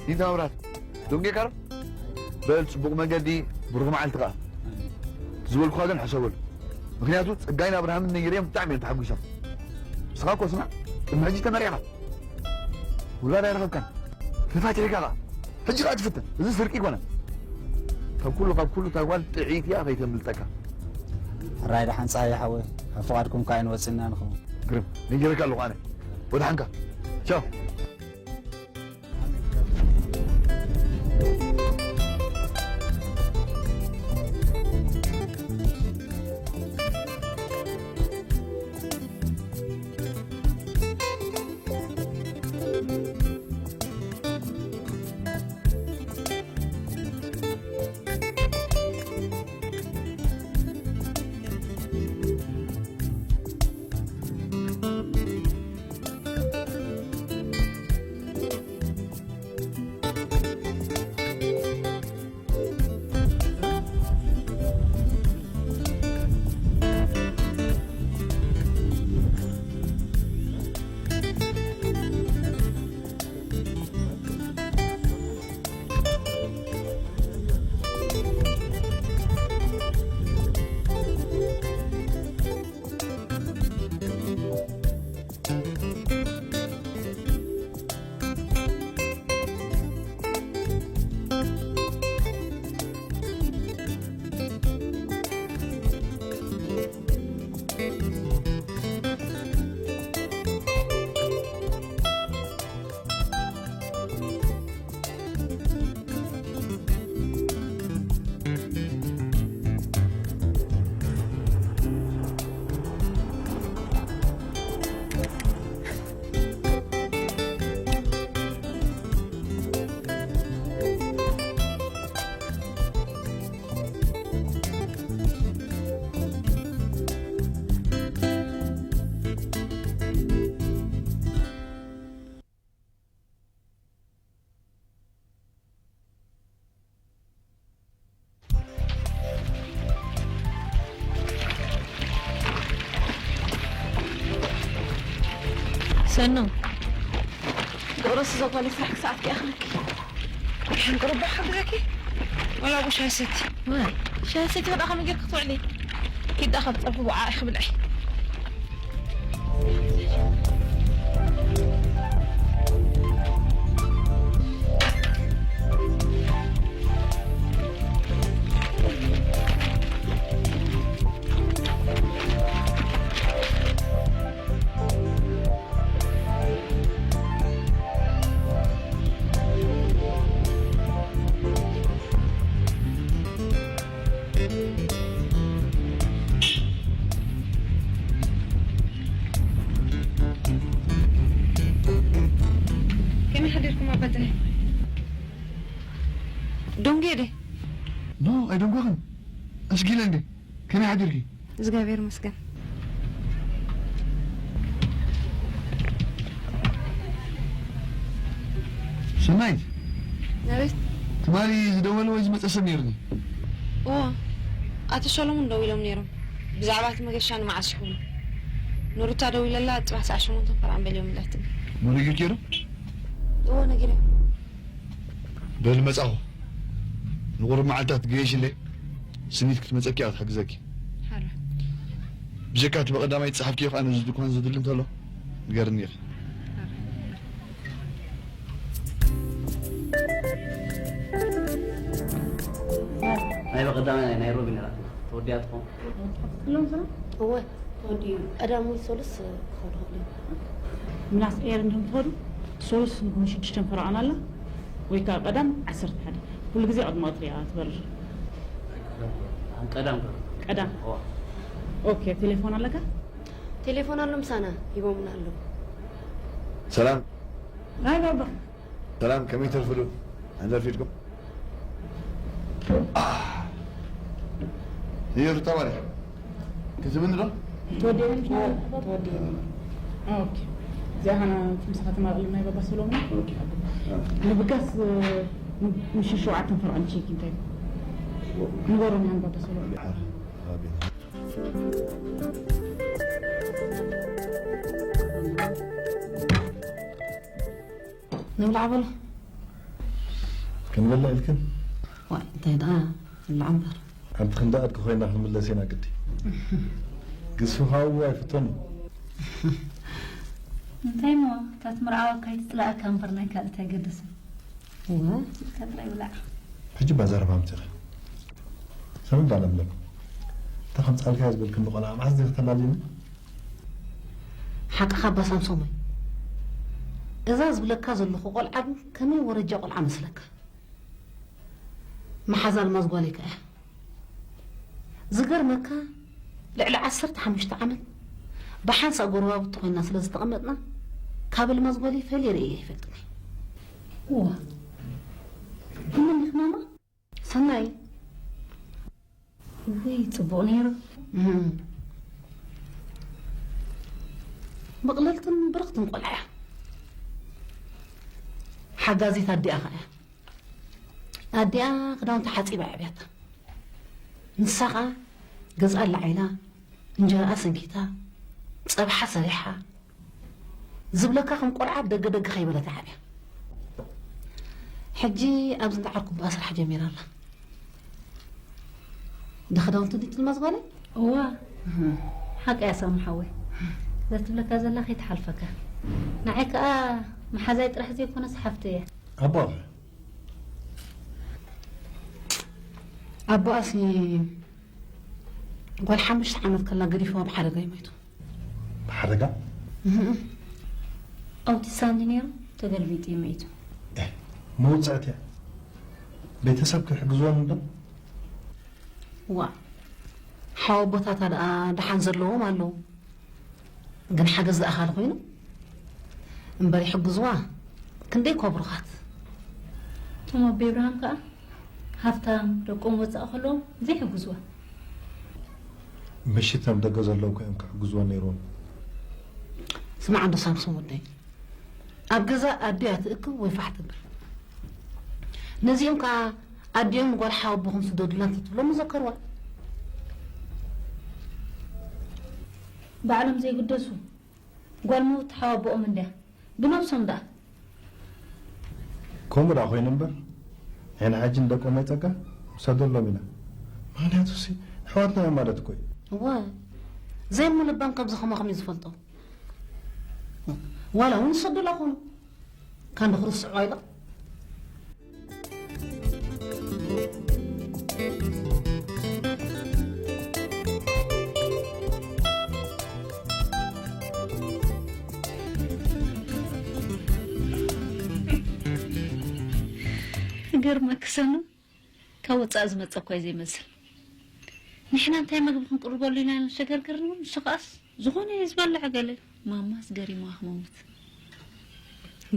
ይንታ መብራት፣ ደንጊዕካ ዶ? በል፣ ጽቡቕ መገዲ፣ ብሩኽ መዓልቲ ከኣ። ዝበልኩኻ ግን ሕሰበሉ። ምኽንያቱ፣ ጸጋይን ኣብርሃምን ነጊረዮም ብጣዕሚ እዮም ተሓጒሶም። ንስኻ እኮ ስማዕ፣ ቅድሚ ሕጂ ተመሪዕኻ። ውላድ ኣይረኸብካን። ተፋቲሕካ ከኣ። ሕጂ ከኣ ትፍተን። እዚ ስርቂ ኣይኮነን። ካብ ኩሉ፣ ካብ ኩሉ እታ ጓል ጥዕይቲ እያ ከይተምልጠካ። ሕራይ ደሓን ጸሃየ ሓወይ። ኣብ ፍቓድኩም ከኣ ኣይንወጽእን ኢና ንኸውን። ግርም፣ ነጊረካ ኣለኹ ኣነ። ወድሓንካ። ቻው። ሰኑ፣ ዶሮስ እዛ ጓል ስራሕ ክሰዓት ከይኣኽለኪ። ሕንቅርባ ሓግዘኪ። ወላ ሻሂ ሰቲ። ወይ፣ ሻሂ ሰቲ ከዳ ከመይ ጌርኪ ክትውዕሊ? ኪዳ ካብ ጸብሒ ብዓኣ ኢኺ ብልዒ። ከመይ ሓዲርኩም ኣባትሒ? ደንጉየ ድየ? ኖ፣ ኣይደንጎኽን። ኣስጊለ እንዴ? ከመይ ሓዲርኪ? እግዚኣብሔር ይመስገን። ሰናይት፣ ኣቤት። ትማሊ ዝደወለ ወይ ዝመጸ ሰብ ነይሩኒ። እዎ፣ ኣቶ ሰሎሞን ደዊሎም ነይሮም። ብዛዕባ እቲ መገሻ ንመዓስ ይኸውን? ንሩታ ደዊለላ፣ ጽባሕ ሰዓት ሸሞንተ ንኸርኣም በልዮም ኢላትኒ። እሞ ነጊርኪ ዶ? እዎ፣ ነጊረዮ። በል መጻኹ። ንቑሩብ መዓልታት ገየሽለይ፣ ስኒት ክትመጸኪ እያ ክትሕግዘኪ። ሓራ። ብጀካ እቲ ብቐዳማይ ዝጸሓፍክዮ ከኣ ነዚ ድኳን ዘድሊ እንተሎ ንገርኒ ኢኺ። ሓራ። ናይ በቐዳማይ ናይ ሮቢ ነራትና ተወዲኣ ትኸውን። እወ፣ ተወዲኡ። ቀዳም ወይ ሰሉስ ክኸዱ ይኽእሉ እዮም። ምናስ ኤር እንዲሁም ትኸዱ፣ ሰሉስ ንጉሆ ሽዱሽተ ፈረቓን ኣላ፣ ወይ ከዓ ቀዳም ዓሰርተ ሓደ። ኩሉ ግዜ ቅድሚ ቀትሪ እያ ትበርር። ቀዳም ቀዳም። ቀዳም። እዋ። ኦኬ፣ ቴሌፎን ኣለካ? ቴሌፎን ኣሎ ምሳና፣ ሂቦምና ኣለዉ። ሰላም። ናይ ባባ። ሰላም፣ ከመይ ተርፍዱ? ኣንዘርፊድኩም? ይሩታ ማሪ፣ ክትብኒ ዶ? ተወዲአን ኪና? ተወዲአን። ኦኬ። እዚኣ ኸና ትምሳኻ ተማርዕሉ ናይ ባባ ሰሎሞን? ኦኬ። ንብጋስ፣ እ፣ ምሽ ሸውዓተን ፈርዖን ቼክ እንታይ? ንገሮም ያን ባባ ሰሎሞን። ኣቤት። ንብላዕ በሎ። ክንበልዕ ኢልክን? ዋእ፣ እንታይ ደኣ ንብላዕ እምበር። ሓንቲ ክንዲ ኣድጊ ኮይና ክንምለስ ኢና ግዲ። ግስፉ ካብኡ ኣይፍቶን እዩ። እንታይ እሞ፣ እታ ትምርዓወካ ኣይትጽላኣካ እምበር ናይ ካልእ እንታይ ገደሳ? እወ። ኢልካ ጥራይ ብላዕ። ሕጂ ባዛረባ ኣምጺኻ። ሰምዕ ዳለምለም። እታ ከምጻልካያ ዝበልክኒ ቆልዓ መዓስ ዲኺ ተላልይኒ? ሓቅኻ ኣባ ሳምሶመይ። እዛ ዝብለካ ዘለኹ ቆልዓ ግን ከመይ ወረጃ ቆልዓ መስለካ? መሓዛ ኣልማዝ ጓለይ ከኣ እያ። ዝገርመካ ልዕሊ ዓሰርተ ሓሙሽተ ዓመት ብሓንሳእ ጎረባብቲ ኮይንና ስለ ዝተቐመጥና ካብ ኣልማዝ ጓለይ ፈልየ ርእየ ኣይፈልጥን እየ። እዋ። ብመን ኢኺ ማማ? ሰናይ። ውይ፣ ጽቡቕ ነይሩ። እም። ብቕልልትን ብርኽትን ቆልዓ እያ። ሓጋዚት ኣዲኣ ኸኣ እያ። ኣዲኣ ክዳውንቲ ሓጺባ ኣዕብያታ። ንሳ ኸኣ ገዝኣ ኣላዒላ፣ እንጀራኣ ሰንኪታ፣ ጸብሓ ሰሪሓ፣ ዝብለካ ከም ቆልዓ ደገ ደገ ከይበለት ዓብያ። ሕጂ ኣብዚ እንዳ ዓርኩባ ስራሕ ጀሚራ ኣላ። ዶ ክዳውንቲ ድዩ ትልመጽ ጓለይ? እዋ፣ ሓቂ እያ ሳሚ ሓወይ። እዛ ትብለካ ዘላ ከይትሓልፈካ። ንዓይ ከኣ መሓዛይ ጥራሕ ዘይኮነስ ሓፍተይ እያ። ኣቦ ኣቦኣሲ ጓል ሓሙሽተ ዓመት ከላ ገዲፍዋ ብሓደጋ እዩ ሞይቱ። ብሓደጋ? እህ። ኣውቲሳ እንዲ ነይሩ ተገልቢጡ እዩ ሞይቱ። ኤህ፣ መውጽዕቲ እያ። ቤተሰብ ክሕግዝዎም እንዶ? ዋ፣ ሓወቦታታ ደኣ ደሓን ዘለዎም ኣለዉ። ግን ሓገዝ ዝኣኻለ ኮይኑ እምበር ይሕግዝዋ ክንደይ እኳ ብሩኻት። እቶም ኣቦ ኢብራሃም ከኣ ሃብታም ደቆም ወጻኢ ከለዎም ዘይሕግዝዋ። ምሽት ኣብ ደገ ዘለዉ እኮ እዮም ክሕግዝዋ ነይሮም። ስማዕ እንዶ ሳምሶም ወደይ፣ ኣብ ገዛ ኣዲኣ ትእክብ ወይ ፋሕ ትብል። ነዚኦም ከኣ ኣዲኦም ንጓል ሓወቦኹም ስደዱላ እንተትብሎም ምዘከርዋ። ባዕሎም ዘይግደሱ ጓል መውት ሓወቦኦም እንድያ ብነብሶም ደኣ። ከምኡ ደኣ ኮይኑ እምበር ንሕና ሕጂ ንደቆም ኣይጸጋ ንሰደሎም ኢና። ምኽንያቱሲ ኣሕዋትና እዮም ማለት እኮ እዩ። እወ፣ ዘይምልባም ከምዚ ከማኹም እዩ ዝፈልጦ። ዋላ እውን ዝሰደላ ኾኑ ካንዲ ክርስዑ ኣይለ። ይገርመኪ ሰኑ፣ ካብ ወጻኢ ዝመጸ እኳ እዩ ዘይመስል። ንሕና እንታይ መግቢ ክንቅርበሉ ኢና ንሸገርግር ንብል፣ ንሱ ከኣስ ዝኾነ ዝበልዕ ገለ። ማማስ ገሪሙዋ ክመውት።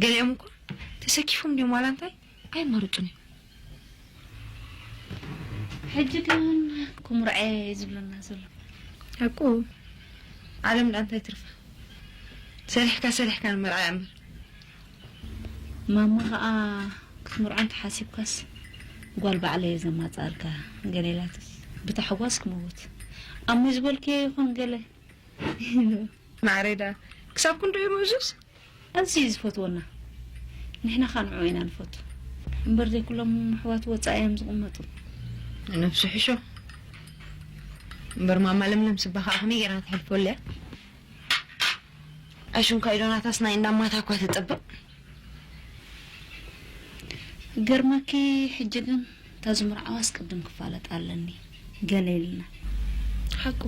ገሊኦም እኮ ተሰኪፎም ድዮም ዋላ እንታይ ኣይመርጹን እዮም። ሕጂ ግን ክምርዐ ዝብለና ዘሎ። ሓቁ። ዓለም ደኣ እንታይ ትርፋ? ሰሪሕካ ሰሪሕካ ንመርዓ እምበር። ማማ ኸኣ ክትምርዖ እንተሓሲብካስ ጓል ባዕለይ እየ ዘማጽኣልካ ገለ ኢላትስ ብታሕጓስ ክመውት። ኣሞይ ዝበልክዮ ይኹን ገለ። ማዕረይ ደኣ ክሳብ ክንድኡ እዩ ምእዙዝ? ኣዝዩ እዩ ዝፈትወና። ንሕና ኸኣ ንዕኡ ኢና ንፈቱ። እምበር ዘይኩሎም ኣሕዋቱ ወጻኢ እዮም ዝቕመጡ። ነብሱ ሕሾ። እምበር ማማ ለምለም ስባ ኸኣ ከመይ ጌራ ትሕልፈሉ እያ? ኣሽንኳይ ዶ ናታስ ናይ እንዳ ማታ እኳ ትጥብቕ። ገርመኪ ሕጂ ግን እታ ዝምርዓዋ ኣስቀድም ክፋለጥ ኣለኒ ገለ ኢልና። ሓቁ።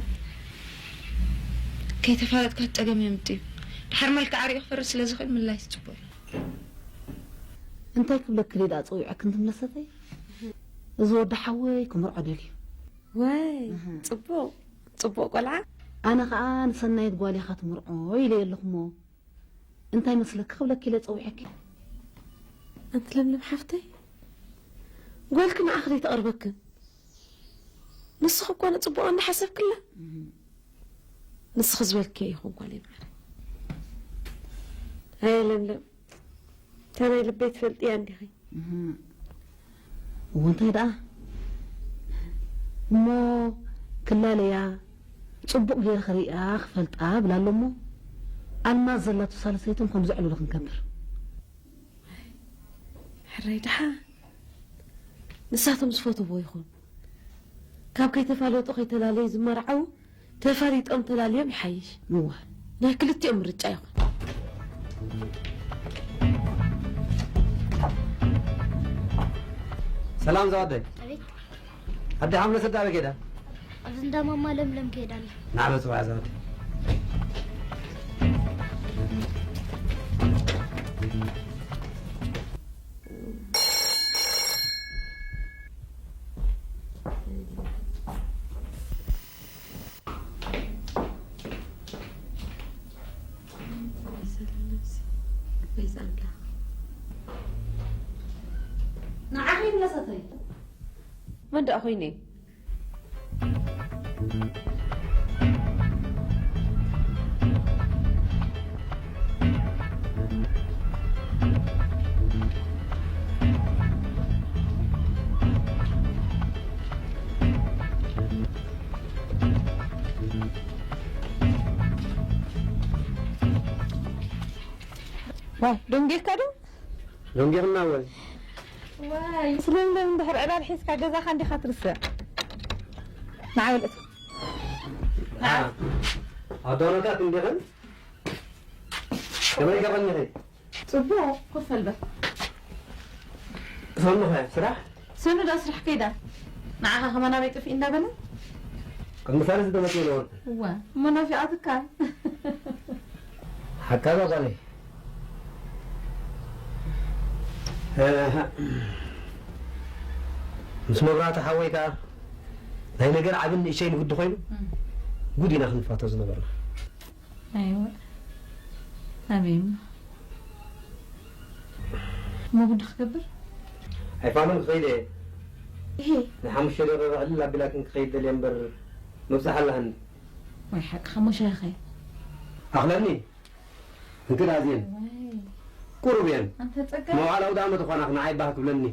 ከይተፋለጥካ ጸገም የምጽእ እዩ። ድሓር መልክዓ ሪኡ ክፈርድ ስለ ዝኽእል ምልላይ ትጽቡቕ እዩ። እንታይ ክብለኪ ደኣ ጸዊዐኪ እንትን መሰተይ? እዚ ወዲ ሓወይ ክምርዖ ደልዩ። ወይ፣ እህ። ጽቡቕ፣ ጽቡቕ ቆልዓ። ኣነ ኸኣ ንሰናይት ጓል ኢኻ ትምርዖ ኢለ ኣለኹሞ። እንታይ መስለኪ ክብለኪ ኢለ ጸዊዐኪ። ኣንቲ ለምለም ሓፍተይ፣ ጓልኪ ንዓኺ ዘይተቐርበኪ። ንስኺ እኮ ንጽቡቕ እንዳሓሰብክላ። እህ። ንስኺ ዝበልክዮ ይኹን ጓለይ ማዕረ። ኣየ ለምለም፣ እታ ናይ ልበይ ትፈልጥያ እንዲኺ። እህ። እዎ እንታይ ደኣ? እሞ ክላለያ፣ ጽቡቕ ገይረ ክርእያ ክፈልጣ ብላ ኣሎ እሞ፣ ኣልማዝ ዘላቶ ሳልሰይቶም ከም ዘዕልሉ ክንገብር። ሕራይ ደሓን። ንሳቶም ዝፈትዎ ይኹን። ካብ ከይተፋለጡ ከይተላለዩ ዝመርዓዉ ተፋሊጦም ተላልዮም ይሓይሽ። እወ። ናይ ክልቲኦም ምርጫ ይኹን። ሰላም ዘወደይ። ኣቤት። ኣደ ሓምለ ሰዳ ኣበይ ከይዳ? ኣብዚ እንዳ ማማ ለምለም ከይዳ ኣላ። ንዓ በጽዋ ዘወደይ። ንዓኺ መሰተይ። መን ደኣ ኮይነ? ዋይ፣ ደንጊርካ ዶ? ደንጊርና ወይ? ዋይ፣ ስለምለም እንድሕር ዕላል ሒዝካ ገዛኻ እንዲኻ ትርስዕ። ንዓ በል እቶ። ኣዶኖታት እንዲኽን ከመይ ገበኒኺ? ጽቡቕ፣ ኮፍ በል በል። ሰኑ ኸ ስራሕ? ሰኑ ዳ ስራሕ ከይዳ? ንዓኻ ከማን ኣበይ ጥፍኢ እንዳበለ? ቅድሚ ሳልስቲ ተመጽኡ ነበርኩ። እወ፣ እሞ ናፊቓትካ። ሓቃ እዛ ጓለይ። እህ፣ ምስ መብራህቱ ሓወይ ከኣ ናይ ነገር ዓብን ንእሸይን ግዲ ኮይኑ እም። ጉድ ኢና ክንፋቶ ዝነበርና። ኣይወ። ኣበይ እሞ? እሞ ጉዲ ክገብር? ኣይፋሉን ክኸይድ እየ። እሄ። ንሓሙሽተ ደቂቕ ዕልል ኣቢላክን ክኸይድ ደልየ እምበር ምብጻሕ ኣለሃኒ። ወይ ሓቅኻ እሞ ሻሂኸ? ኣኽለኒ። እንክዳ እዚኤን። ወይ። ቁሩብ እየን። ኣንተ ጸጋ። መውዓል ኣውደ ዓመት ኾና ንዓይ ባህ ክብለኒ።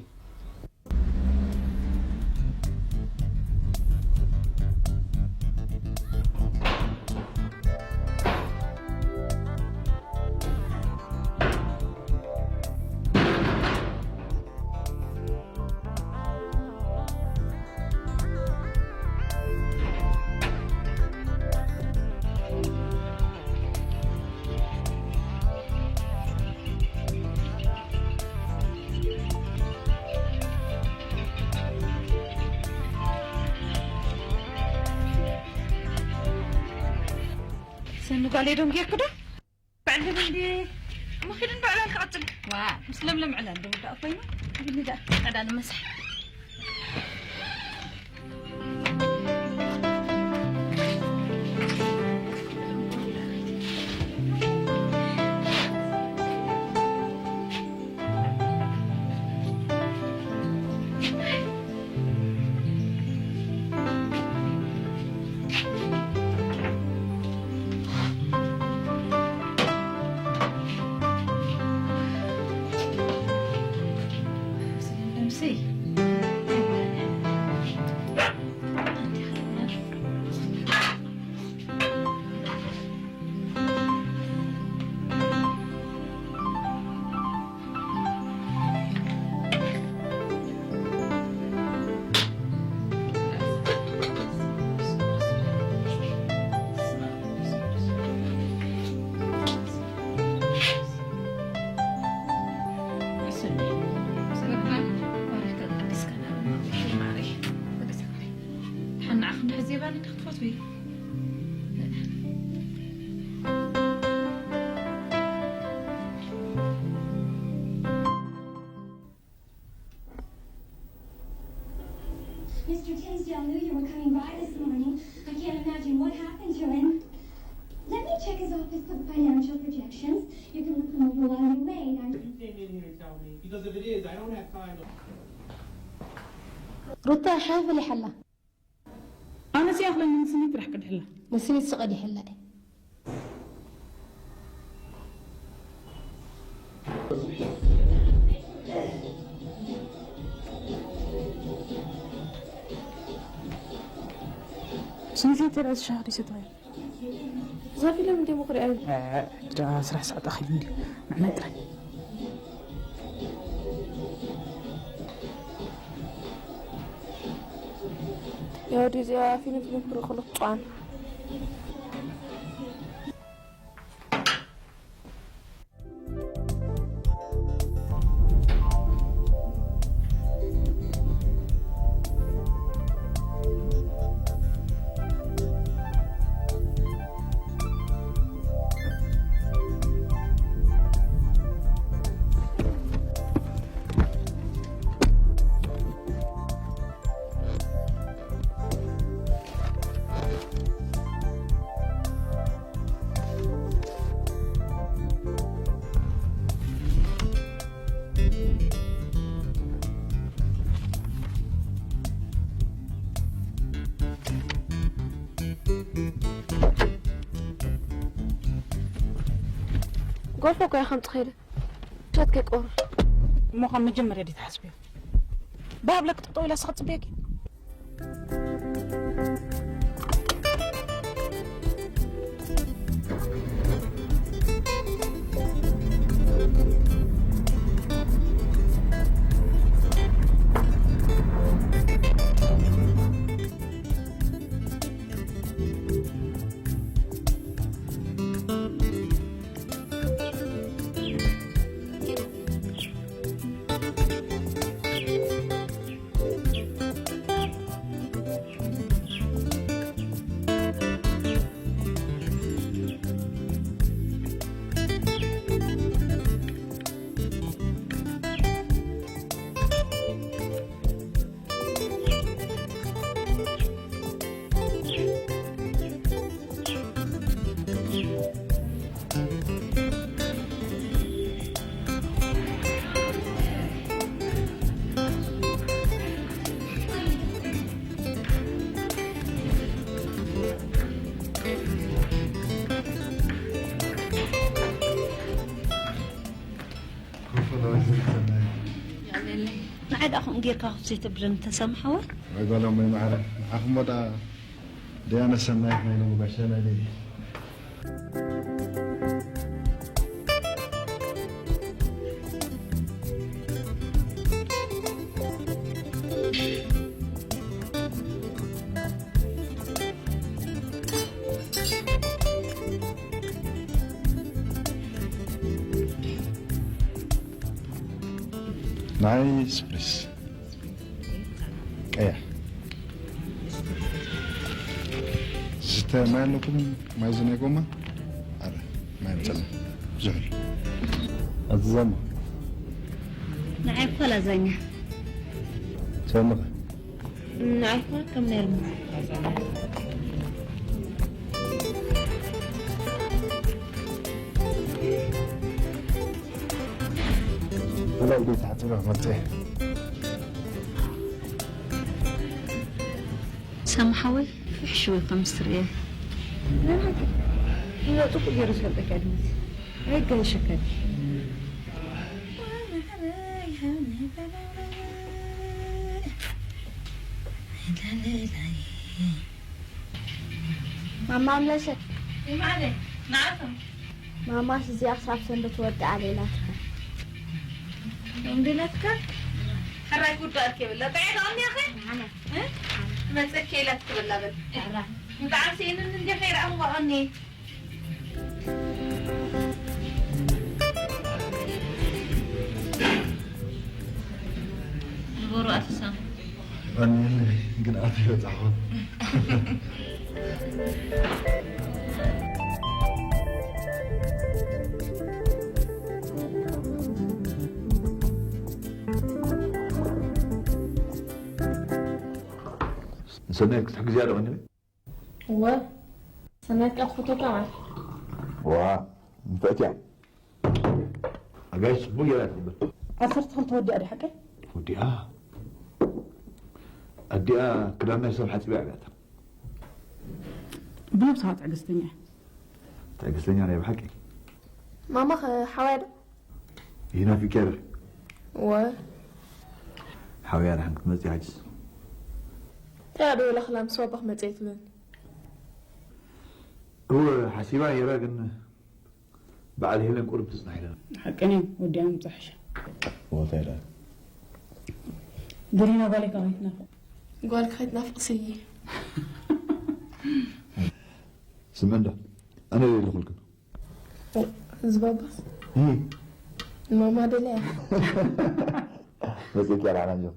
ሰኒ ጓለይ ደንጊርኪ ዶ? በዕልል እንዲ እሞ ኺድ እንዶ ዕላል ክቐጽል። ዋ፣ ምስ ለምለም ዕላል ዶ ውዳእ ኮይኑ? ሂድኒ ደኣ ዕላል መሳሕ። ሕዚ የባኒ ክትፈትዊ። Mister Tinsdale knew you were coming by this morning. I can't imagine what happened to him. Let me check his office for financial projections. You can look them over while you wait. I'm He came in here to tell me, because if it is, I don't have time to. ሩታ ሻሂ ፈሊሓ ኣላ። ኣነስ ይኣኽለኒ ንስኒ ጥራሕ ቅድሕላ። ንስኒ ስቐዲሕላ። ስንት ሊትር ሻሂ ዲሰ ትበል? እዛ ፊልም እንዴ ምኽሪ ኣዩ? እ፣ ዳ ስራሕ ሰዓት ኣኺሉ እንዲ ንዕመት ጥራይ። ያው ዲዚኣ ፊልም ፊልም ክርኢ ከለኹ ጨዋን። ጎልፎ እኮ እያ ከምጽእ ከይደ። እሳት ከይቆርር። እሞ ካብ መጀመርያ ድዩ ትሓስብዮ? ብሃብለክ ጠጠው ኢላ ስኻ ትጽበየኪ። ንዓይ ደኣ ከምኡ ጌርካ ክፍሲ ተብለኒ ተሰምሓዋ። ኣይ ጓሎም ወይ ማዕረ፣ ንዓኹም ወዳ ደያነ ሰናይት ናይ ሎሚ ጋሻ ናይ ደይ። ናይ ስፕሪስ ቀያ። ዝስተ ማይ ኣለኩም? ማይ እዚ ናይ ጎማ? ኣረ፣ ማይ ምጸና። ዝሑል። ኣዝዛማ። ንዓይ እኮ ላዛኛ። ሰምኸ? ንዓይ እኮ ከም ናይ ርሙ። ብላይ ቤት ሓፂሮ መፅእ። ሰምሓወይ ፍሕሽ ወይ ከም ዝትርእየ። ናይ ሓቂ። እዛ ጽቡቕ ገይሩ ዝፈልጠካ ድምጺ። ኣይጋየሸካን። ማማ ኣምለሰት። ይማለ፣ ንዓኹም። ማማስ እዚኣ ክሳብ ሰንበት ትወድእ ኣለ ኢላትካ። እንድለትካ? ሕራይ ጉዳኣት የብላ። ጥዕና ኣኒያኸ? ኣነ። እ? መጸከ ኢላት ትብላ በል። ሕራ። ብጣዕሚ ስኢንን እንዲኻ ይረኣኽዋ ኣኒ። ንበሩ ኣቶ ሳም። ቀኒለይ፣ ግን ኣፍ ይበጻሕኹ። ንሰናይት ክትሕግዝያ ዶ ቀኒለይ? እወ፣ ሰናይት ከኣ ክፈትወካ ማለት። ዋ፣ ንፍዕቲ እያ። ኣጋይሽ ጽቡቅ ጌራ ትኽብል። ዓሰርተ ክልተ ወዲኣ ድዩ ሓቀይ? ወዲኣ። ኣዲኣ ክዳን ናይ ሰብ ሓጺባ ዕብያታ። ብነብስኻ ትዕግስተኛ እያ። ትዕግስተኛ ናይ ብሓቂ። ማማ ኸ ሓዋያ ዶ? ይናፊቅያ ዶ? እወ። ሓውያ ደሓን ክትመጽእ ሓጅስ። እንታይ እያ ዶ ኢላ ክላ ምስ ባባ ክመጽእ እየ ትብለኒ? እወ፣ ሓሲባ ነይራ፣ ግን በዓል ሄለን ቁሩብ ትጽናሕ ኢለና። ሓቀን እዩ፣ ወዲኣ ምብጻሕ ይሻል። እወ፣ እንታይ ደኣ? ገሪና ጓለይ ከመይ ትናፍቕ? ጓልካ ከይትናፍቕ ስይ። ስምዒ እንዶ፣ ኣነ ደይ ኢልኩልክን። እዚ ባባስ? እም። ንማማ ደልያ። መጽእኪ ኣልዓላም እዮም።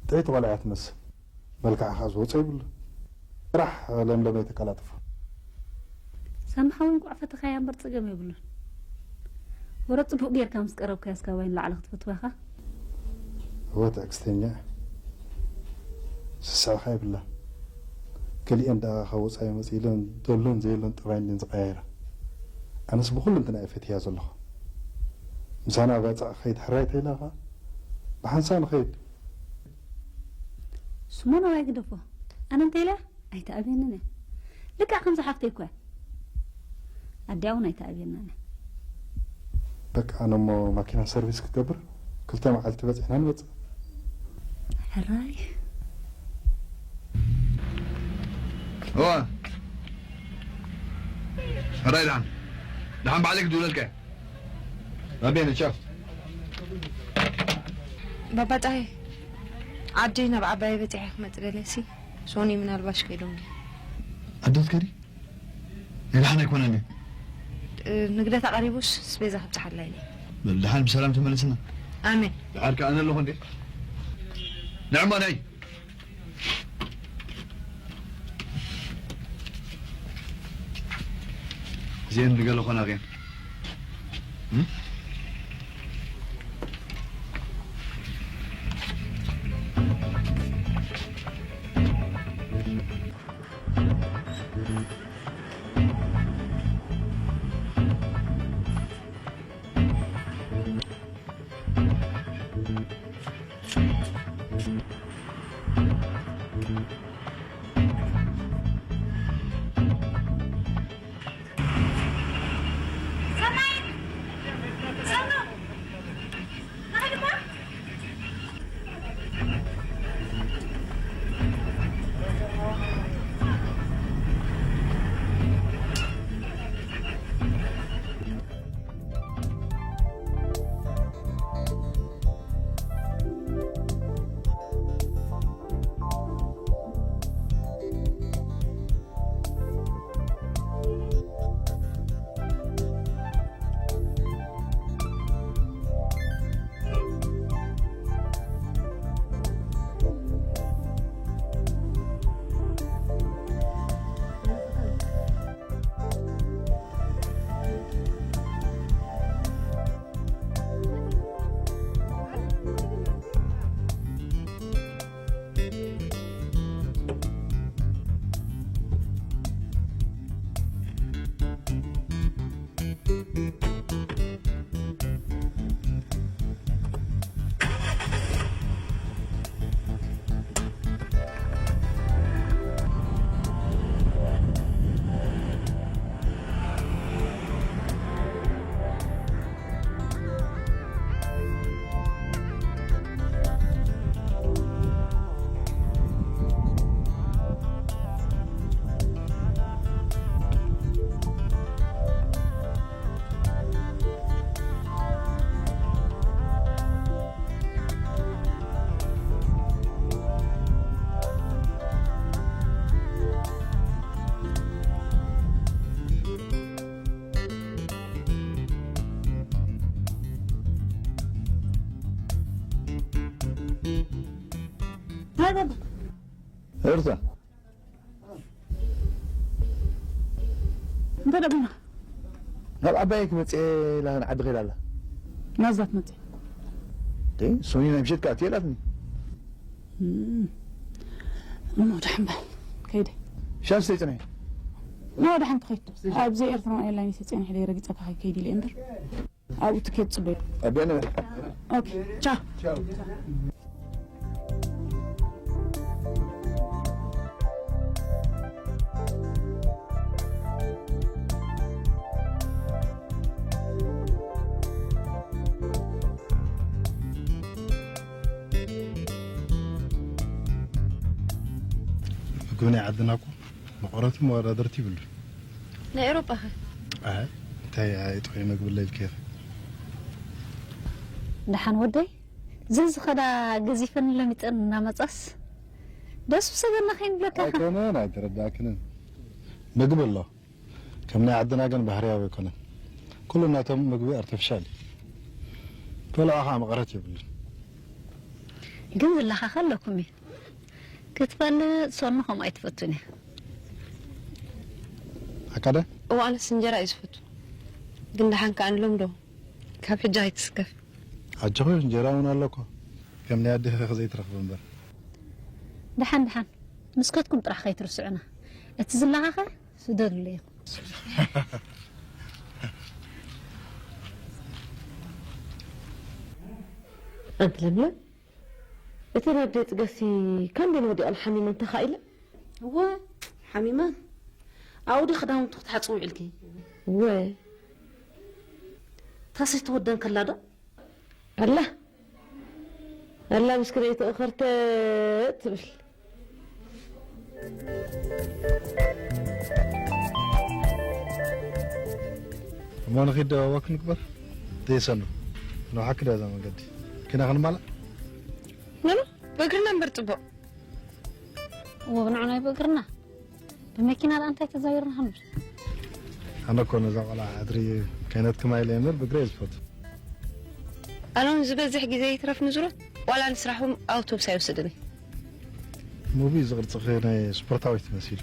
ጥዕይቲ ቆልዓ እያ ትመስል። መልክዓ ኸዓ ዝወጾ የብሉ። ጥራሕ ለምለመይ ተቀላጥፎ። ሳሚ ሓወይ እንቋዕ ፈተኻያ እምበር ጸገም የብሉን። ወረ ጽቡቕ ጌርካ ምስ ቀረብካያስ ካባይ ንላዕሊ ክትፈትዋ ኢኻ። እወ ትዕግስተኛ እያ። ስስዕኻ የብላን። ገሊኤን ደኣ ካብ ወጻኢ መጺለን ዘሎን ዘየሎን ጠባይ እንድየን ዝቀያይራ። ኣነስ ብኹሉ እንትና እየ ፈትያ ዘለኹ። ምሳና ባጻዕ ክኸይድ ሕራይ ተይላ ኸኣ ብሓንሳብ ንኸይድ። ስሞን ኣባይ ግደፎ። ኣነ እንተ ኢለ ኣይትኣብየንን እያ። ልክዕ ከምዛ ሓፍተይ እኮ እያ። ኣዲኣ እውን ኣይትኣብየናን እያ። በቃ ኣነ እሞ ማኪና ሰርቪስ ክገብር ክልተ መዓልቲ በጺሕና ንመጽእ። ሕራይ። እዋ። ሕራይ ደሓን። ደሓን ባዕለይ ክድውለልካ እየ። ኣቤነ ቻው። ባባ ጣይ፣ ዓደይ ናብ ዓባየ በጺሐ ክመጽእ ደልየ ሲ፣ ሶኒ ምናልባሽ ከይዶም ድዩ? ኣዶ ትከዲ? ናይ ደሓን ኣይኮነን እዩ። እ፣ ንግደት ኣቐሪቡስ ስቤዛ ክብጽሓላ ኢለ። በል ደሓን ብሰላም ተመለስና። ኣሜን። ደሓር ከኣ ኣነ ኣለኹ እንዴ? ንዕማ ናይ እዚአን ንገለ ኾና ኸን ሩታ፣ እንታይ ደኣ ኮይና? ናብ ዓባየይ ክመጽእ ኢላ ንዓዲ ከይዳ ኣላ። ናብዛ ትመጽእ? እንዴ፣ ሶኒ ናይ ምሸት ከኣ ትየ ኢላትኒ። እም። እሞ ደሓን በል፣ ከይደ። ሻሂ ስተይ ጽንሒ። እሞ ደሓን ክኸይድ። ኣብዚ ኤርትራ ኤርላይንስ ጸኒሐ ደይ ረጊጸካ ከይድ ኢለ እምበር። ኣብኡ ትኬት ጽበዩ። ኣቢያነ። ኦኬ፣ ቻው። ቻው። ምግቢ ናይ ዓድና እኮ መቐረትን መወዳድርቲ ይብሉ። ናይ ኤውሮጳ ኸ? ኣይ፣ እንታይ ኣይጥዑይ ምግቢ ኣለልኪ ኢኺ? ደሓን ወደይ፣ እዚ ዝኸዳ ገዚፈን ለሚጠን እናመጻስ ደስ ምሰገና ከይንብለካ ኢኻ። ኣይኮነን፣ ኣይተረዳእክንን። ምግቢ ኣሎ። ከም ናይ ዓድና ግን ባህርያዊ ኣይኮነን። ኩሉ ናቶም ምግቢ ኣርቲፊሻል እዩ። በልዖ ኸዓ መቐረት የብሉን። ግን ዝለኻኸ ኣለኩም እዩ። ክትፈልጥ ሶኖ ከምኡ ኣይትፈቱን እያ። ኣካደ? እዋ ኣነስ እንጀራ እዩ ዝፈቱ። ግን ደሓን ከኣ ንሎም ዶ? ካብ ሕጂ ኣይትስከፍ። ኣጆኺ እንጀራ እውን ኣሎ እኮ። ከም ናይ ኣዴኺ ዘይትረኽቢ እምበር። ደሓን ደሓን። ምስከትኩም ጥራሕ ከይትርስዑና። እቲ ዝለኻኸ ስደዱለይ ኢኹም። ኣንቲ ለምለም፣ እተን ኣደይ ጽገሲ ካንዴን ወዲቐን ሓሚመን ተኻኢለን? እወ፣ ሓሚመን። ኣብኡ ዲ ክዳውንቲ ክትሓጽቢ ውዒልኪ? እወ። እታ ሰይቲ ወደን ከላ ዶ? ኣላ። ኣላ ምስክነይቲ እኸርተ ትብል። እሞ ንኺድ ወክ ንግበር። ዘይሰኑ። ንውሓክ ዳ እዛ መንገዲ። ኪና ክንማላእ? ኖ፣ ኖ፣ በእግርና እምበር ጽቡቕ። እዎ፣ ብንዑ ናይ በእግርና። ብመኪና ደኣ እንታይ ተዛዊርና ክንብል? ኣነ እኮ ነዛ ቆልዓ ሕድሪ ከይነትክማ ኢለ እምበር ብእግረይ እየ ዝፈቱ። ኣሎን ዝበዝሕ ግዜ ይትረፍ ንዝሮት፣ ዋላ ንስራሕኩም ኣውቶቡስ ኣይወስድን እየ። ሙቪ እዚ ቅርጽኺ ናይ ስፖርታዊት መሲሉ።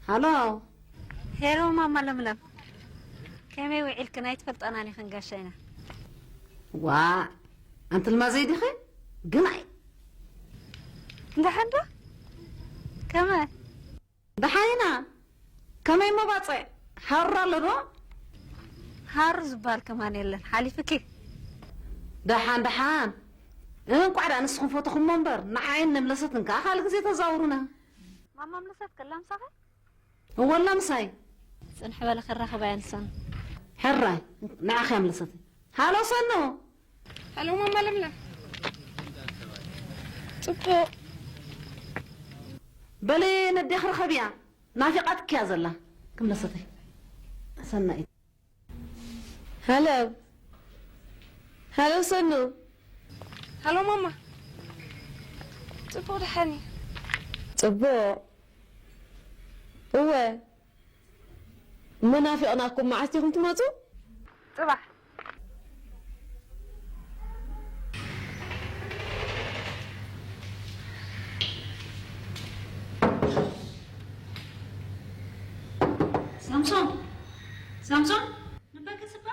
ሃሎ። ሄሎ ማማ ለምለም፣ ከመይ ውዒልክን? ኣይትፈልጣናን ኢኽን ጋሻይና። ዋ፣ ኣንቲ ልማዘይ ዲኺ? ግን ኣይ፣ ደሓን ዶ? ከመይ? ደሓን ኢና። ከመይ እሞ ባጽዕ? ሃሩር ኣሎ ዶ? ሃሩር ዝበሃል ከማን የለን። ሓሊፍኪ። ደሓን፣ ደሓን። እንቋዕ ደኣ ንስኹም ፈተኹሞ እምበር፣ ንዓይን ነምለሰትን ከኣ ካልእ ግዜ ተዛውሩና። ማማ ምለሰት ከላ ምሳኺ? እወ፣ ኣላ ምሳይ። ጽንሕ በለ፣ ከራኽባ እያ ንሳን። ሕራይ፣ ንዓኺ እያ ምለሰት። ሃሎ ሰኑ። ሃሎ ማማ ለምለም። ጽቡቕ። በሊ ነዴኺ ርኸብያ። ናፊቓትኪ እያ ዘላ። ክምለሰተይ። ሰናይት። ሃሎ። ሃሎ ሰኑ። ሃሎ ማማ። ጽቡቕ ደሓን እዩ። ጽቡቕ። እወ። እሞ ናፊቕናኩም፣ መዓስ ዲኹም ትመጹ? ጽባሕ። ሳምሶን፣ ሳምሶን፣ ንበኪ ስባ።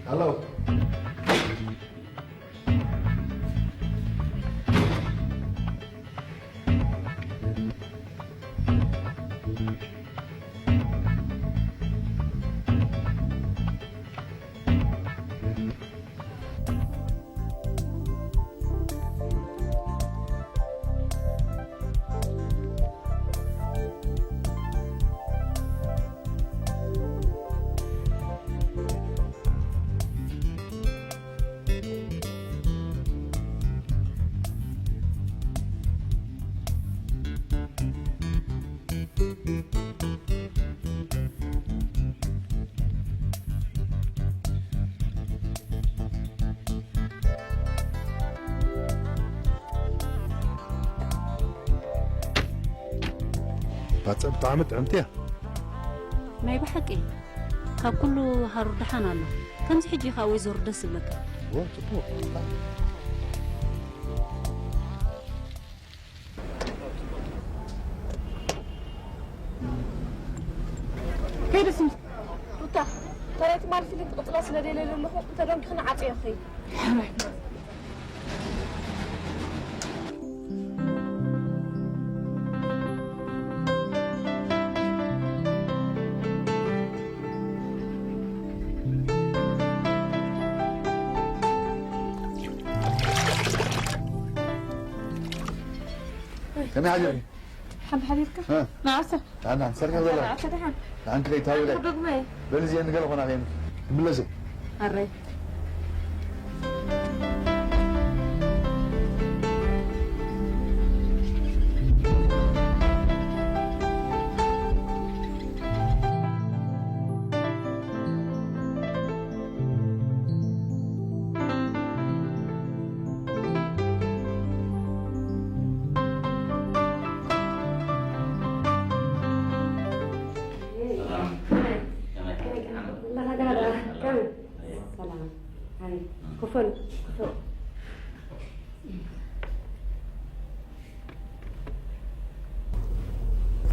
ሃሎ። ባጽዕ ብጣዕሚ ጥዕምቲ እያ። ናይ ብሓቂ ካብ ኩሉ ሃሩር ደሓን ኣሎ። ከምዚ ሕጂ ኢኻ ወይዘሮ ደስ ዝብለካ። ወ ጽቡቕ። ከይደ ስም ሩታ፣ ተራይ ትማሊ ፊልም ክቕጽላ ስለ ደልየ ዘለኹ እንተደንኪ ንዓጽዮ ኸይድ። ከመይ ሓዲርኪ? ሓንቲ ሓዲርካ? እ? ንዓሰ ኣና ሰርካ ዘላ ንዓሰ ደሓን ንዓንኪ ከይታዊ ላይ ዶግመይ በል እዚአን ገለ ኾና ከይኑ ትምለሲ። ኣረይ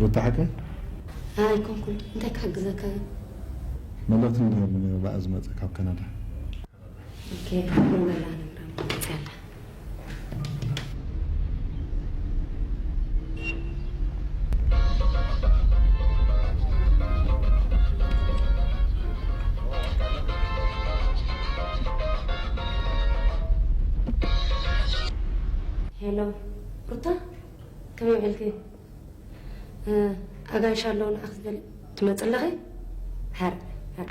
ሩታ ሓቀይ ኣይኮንኩን። እንታይ ክሕግዘካ? መልእኽቲ ንህብ ነይሩ ብኣ ዝመፀ ካብ ካናዳ። ኦኬ፣ ምን በላ ነብራ መጽያላ። ሄሎ ሩታ፣ ከመይ ውዕልኪ? ኣጋይሽ ኣለዉ ንኣኽ ዝደሊ ትመጽ ኣለኺ? ሃር ሃር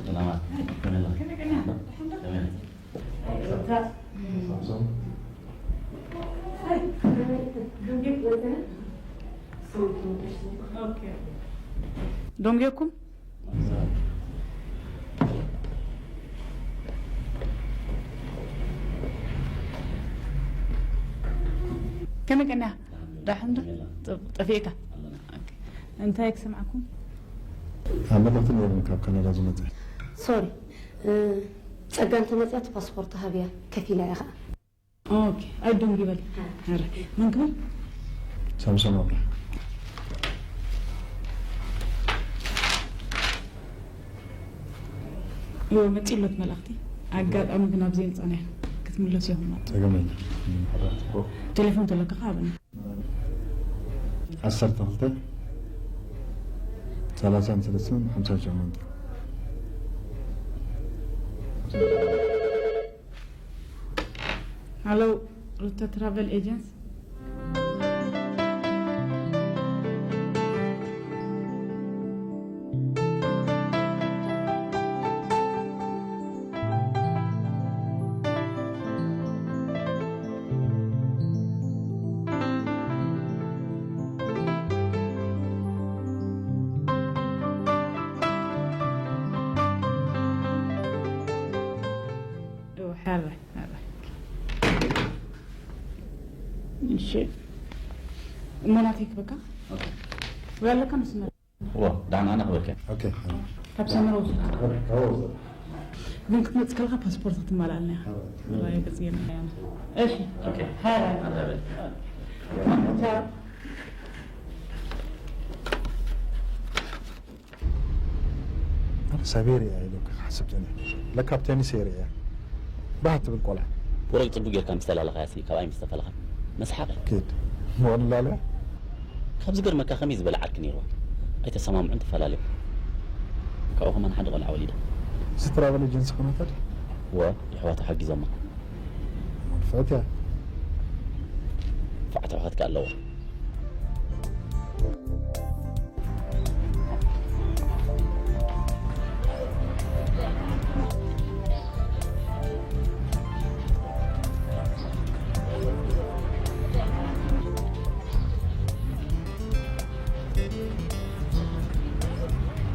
ሰላማት ከመይ ኣለኺ? ከመይ ኣለኺ? ዶንጌኩም ከመይ ቀና ዳሕን ዶ ጠፊእካ እንታይ ክሰምዓኩም ኣብ መልእኽቲ ነይሩ ካብ ካናዳ ዝመፀ ሶሪ ጸጋ እንተመፅያ እቲ ፓስፖርት ሃብያ ከፊላ እያ ከዓ ኦኬ ኣይዶም ይበል ኧረ መን ክብል ሳምሶን ኣብርሃ እዎ መፂሎት መልእኽቲ ኣጋጣሚ ግን ኣብ ዘይምፃና ክትምለሱ ኢኹም ጸገም የለ ቴሌፎን ተለካ ከዓ ኣበና ዓሰርተ ክልተ ሰላሳን ሰለስተን ሓምሳን ሸሞንተ ሃሎ ሩታ ትራቨል ኤጀንስ እሺ እሞ ናተይ ክበካ ወይ ኣለካ መስመር ዋ ዳሕና ኣነ ክበልከ ኦኬ ካብ ሰመረ ውሰድ ግን ክትመፅእ ከለካ ፓስፖርት ክትመላኣልና ኢኻ ራይ ገፅየና እሺ ኦኬ ሃራ ኣረበ ሰቤር እያ ኢሉ ክሓስብ ጀነ ለካ ኣብ ቴኒስ የር እያ ባህ ትብል ቆልዓ ወረቅ ጽቡቅ ጌርካ ምስ ተላለኻያ ሲ ካብኣይ ምስ ተፈለኻ መስሓቅ ኪድ ምቕልላለ ካብ ዝገርመካ ከመይ ዝበለ ዓርኪ ነይርዋ ኣይተሰማምዑን ተፈላለዮም ካብኡ ከማን ሓደ ቆልዓ ወሊዳ እዚ ትራቨል ኤጀንሲ ኮነታ ድዩ ወ የሕዋቱ ሓጊዞማ ፍዕት እያ ፍዕት ኣሕዋትካ ኣለዋ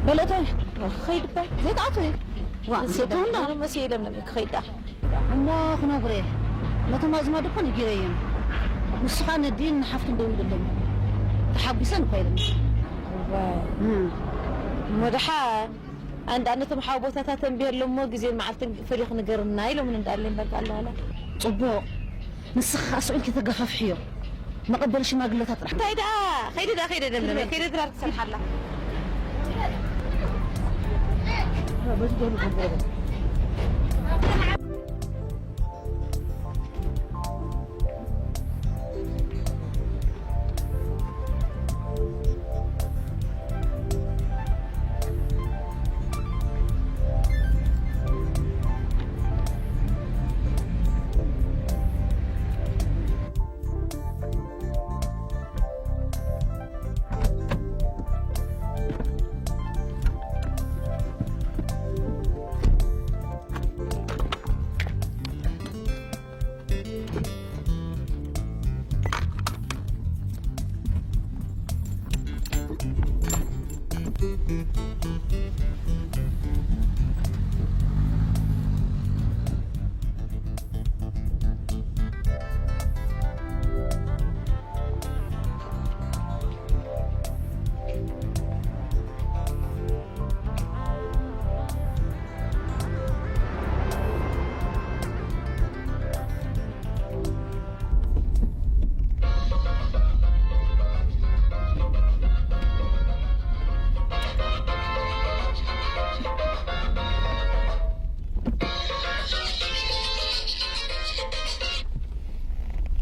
በለታይ ኸይድ እባ ዘይታ ኣቶ ዋ፣ መሲ ሰይጣን ለምለም፣ መሲ ለምለም ክኸይዳ። እሞ ክነግሮ እየ። ነቶም ኣዝማድ እኮ ነጊረዮም። ንሱ ኸኣ ነዲን ንሓፍቱን ደዊሉሎም። ተሓጒሰን እኮ ኢለን። እዋ። እም። እሞ ደሓን ኣንዳ ነቶም ሓው ቦታታት ተንብየሎም እሞ ግዜን መዓልትን ፈሊኽ ንገርና ኢሎምን እንዳለኝ በቃ ኣለዋላ። ጽቡቕ። ንስኺ ኸኣ ስዑል ከተጋፋፍሕዮ። መቐበሊ ሽማግለታት ጥራሕ። እንታይ ደኣ? ከይደ ደኣ፣ ከይደ ደምደመ፣ ከይደ ድራር ትሰርሓላ።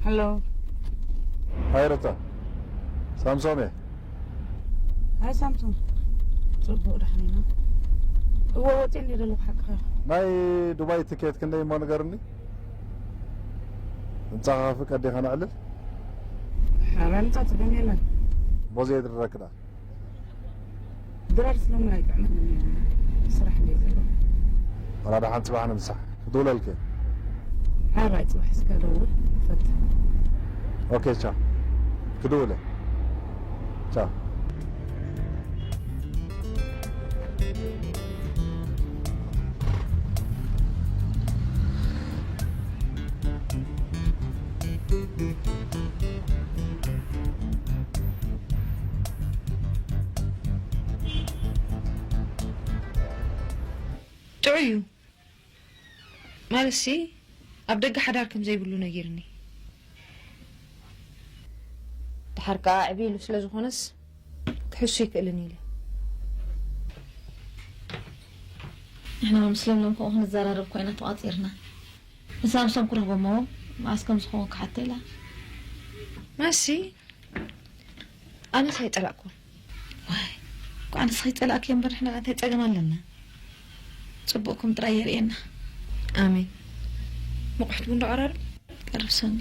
ሃሎ። ሃይ ሩታ፣ ሳምሶም እየ። ሃይ ሳምሶም፣ ጽቡቕ ደሓን ኢና። እወ፣ ወጺኤ እንድየ ዘለኹ ሓቅኻ። ናይ ዱባይ ትኬት ክንደይ እሞ ንገርኒ? ህንጻኻ ፍቀድ ዲኻ ነዕልል? ሓራ ህንጻ ትገኝ የለን። ቦዜ የድረክዳ። ድራር ስለምን ኣይጥዕምን ስራሕ እንደ ዘሎ። ወላ ደሓን ጽባሕ ንምሳሕ። ክድውለልኪ። ሓራይ ጽባሕ እስከ ደውል። ፈት። ኦኬ፣ ቻው። ክድውለ። ቻው። ጥዑይ እዩ። ማለትሲ፣ ኣብ ደገ ሓዳር ከም ዘይብሉ ነጊርኒ። ደሓር ከኣ ዕብይ ኢሉ ስለ ዝኾነስ፣ ክሕሱ ኣይክእልን ኢለ። ንሕና ምስ ለምለም ከምኡ ክንዘራረብ ኮይና ተቋጺርና። ንሳምሶም ክረኽቦ እሞ፣ መዓስ ከም ዝኸውን ክሓቶ ኢላ። ማሲ፣ ኣነስ ኣይጸላእኩን። ዋይ፣ እኳ ኣነስ ከይጸላእክዮ እምበር፣ ንሕና እንታይ ጸገም ኣለና? ጽቡቕኩም ጥራይ የርእየና። ኣሜን። ምቑሕት ቡን ዶ ቀረብ? ቀርብ ሶኒ።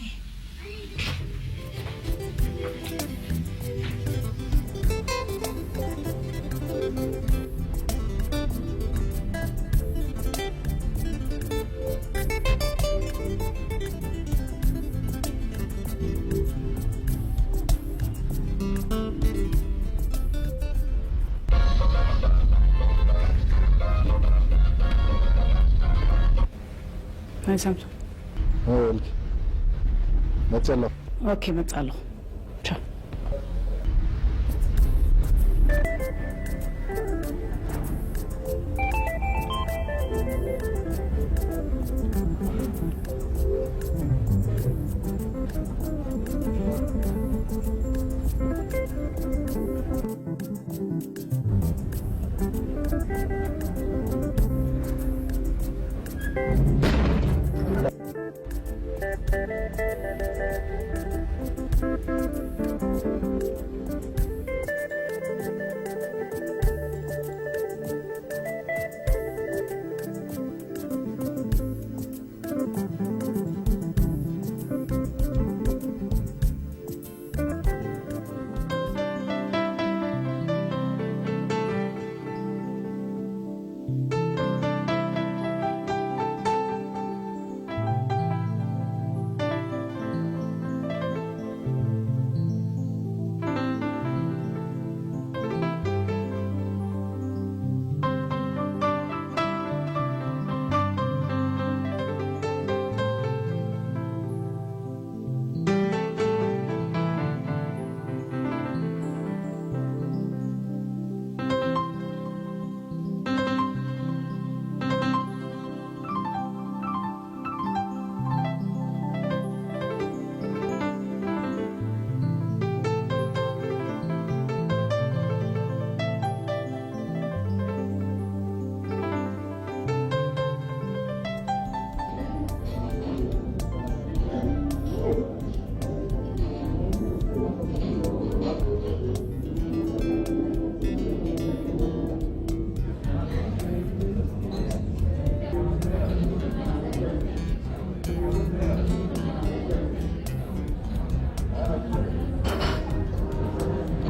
ናይ ሳምሶም። ወልኪ መጽእ ኣለኹ። ኦኬ፣ መጽእ ኣለኹ። ቻው።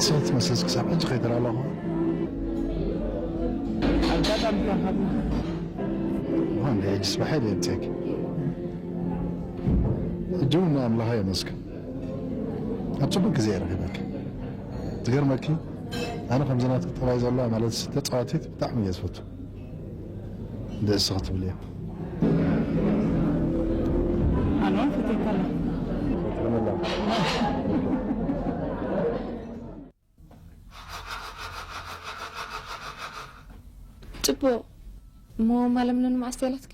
ሰት መስስ ክሳብ ሕጂ ከይተላለኹ። ኣጋጣሚ ተራኸብና። እንደ ሕጂ ስባሕ የለ የምፅእኪ። ሕጂ እውን ንኣምላኽ የመስግን። ኣብ ጽቡቕ ግዜ እየ ረኺበኪ። ዝገርመኪ፣ ኣነ ከምዚ ናትኪ ጠባይ ዘለዋ ማለት ተጻዋቲት ብጣዕሚ እየ ዝፈቱ። ደስ ክትብል እያ። ኣነ እውን ፈትየካ ኣለኹ። ጽቡቕ። እሞ ማለምለም መዓስ ትበላትኪ?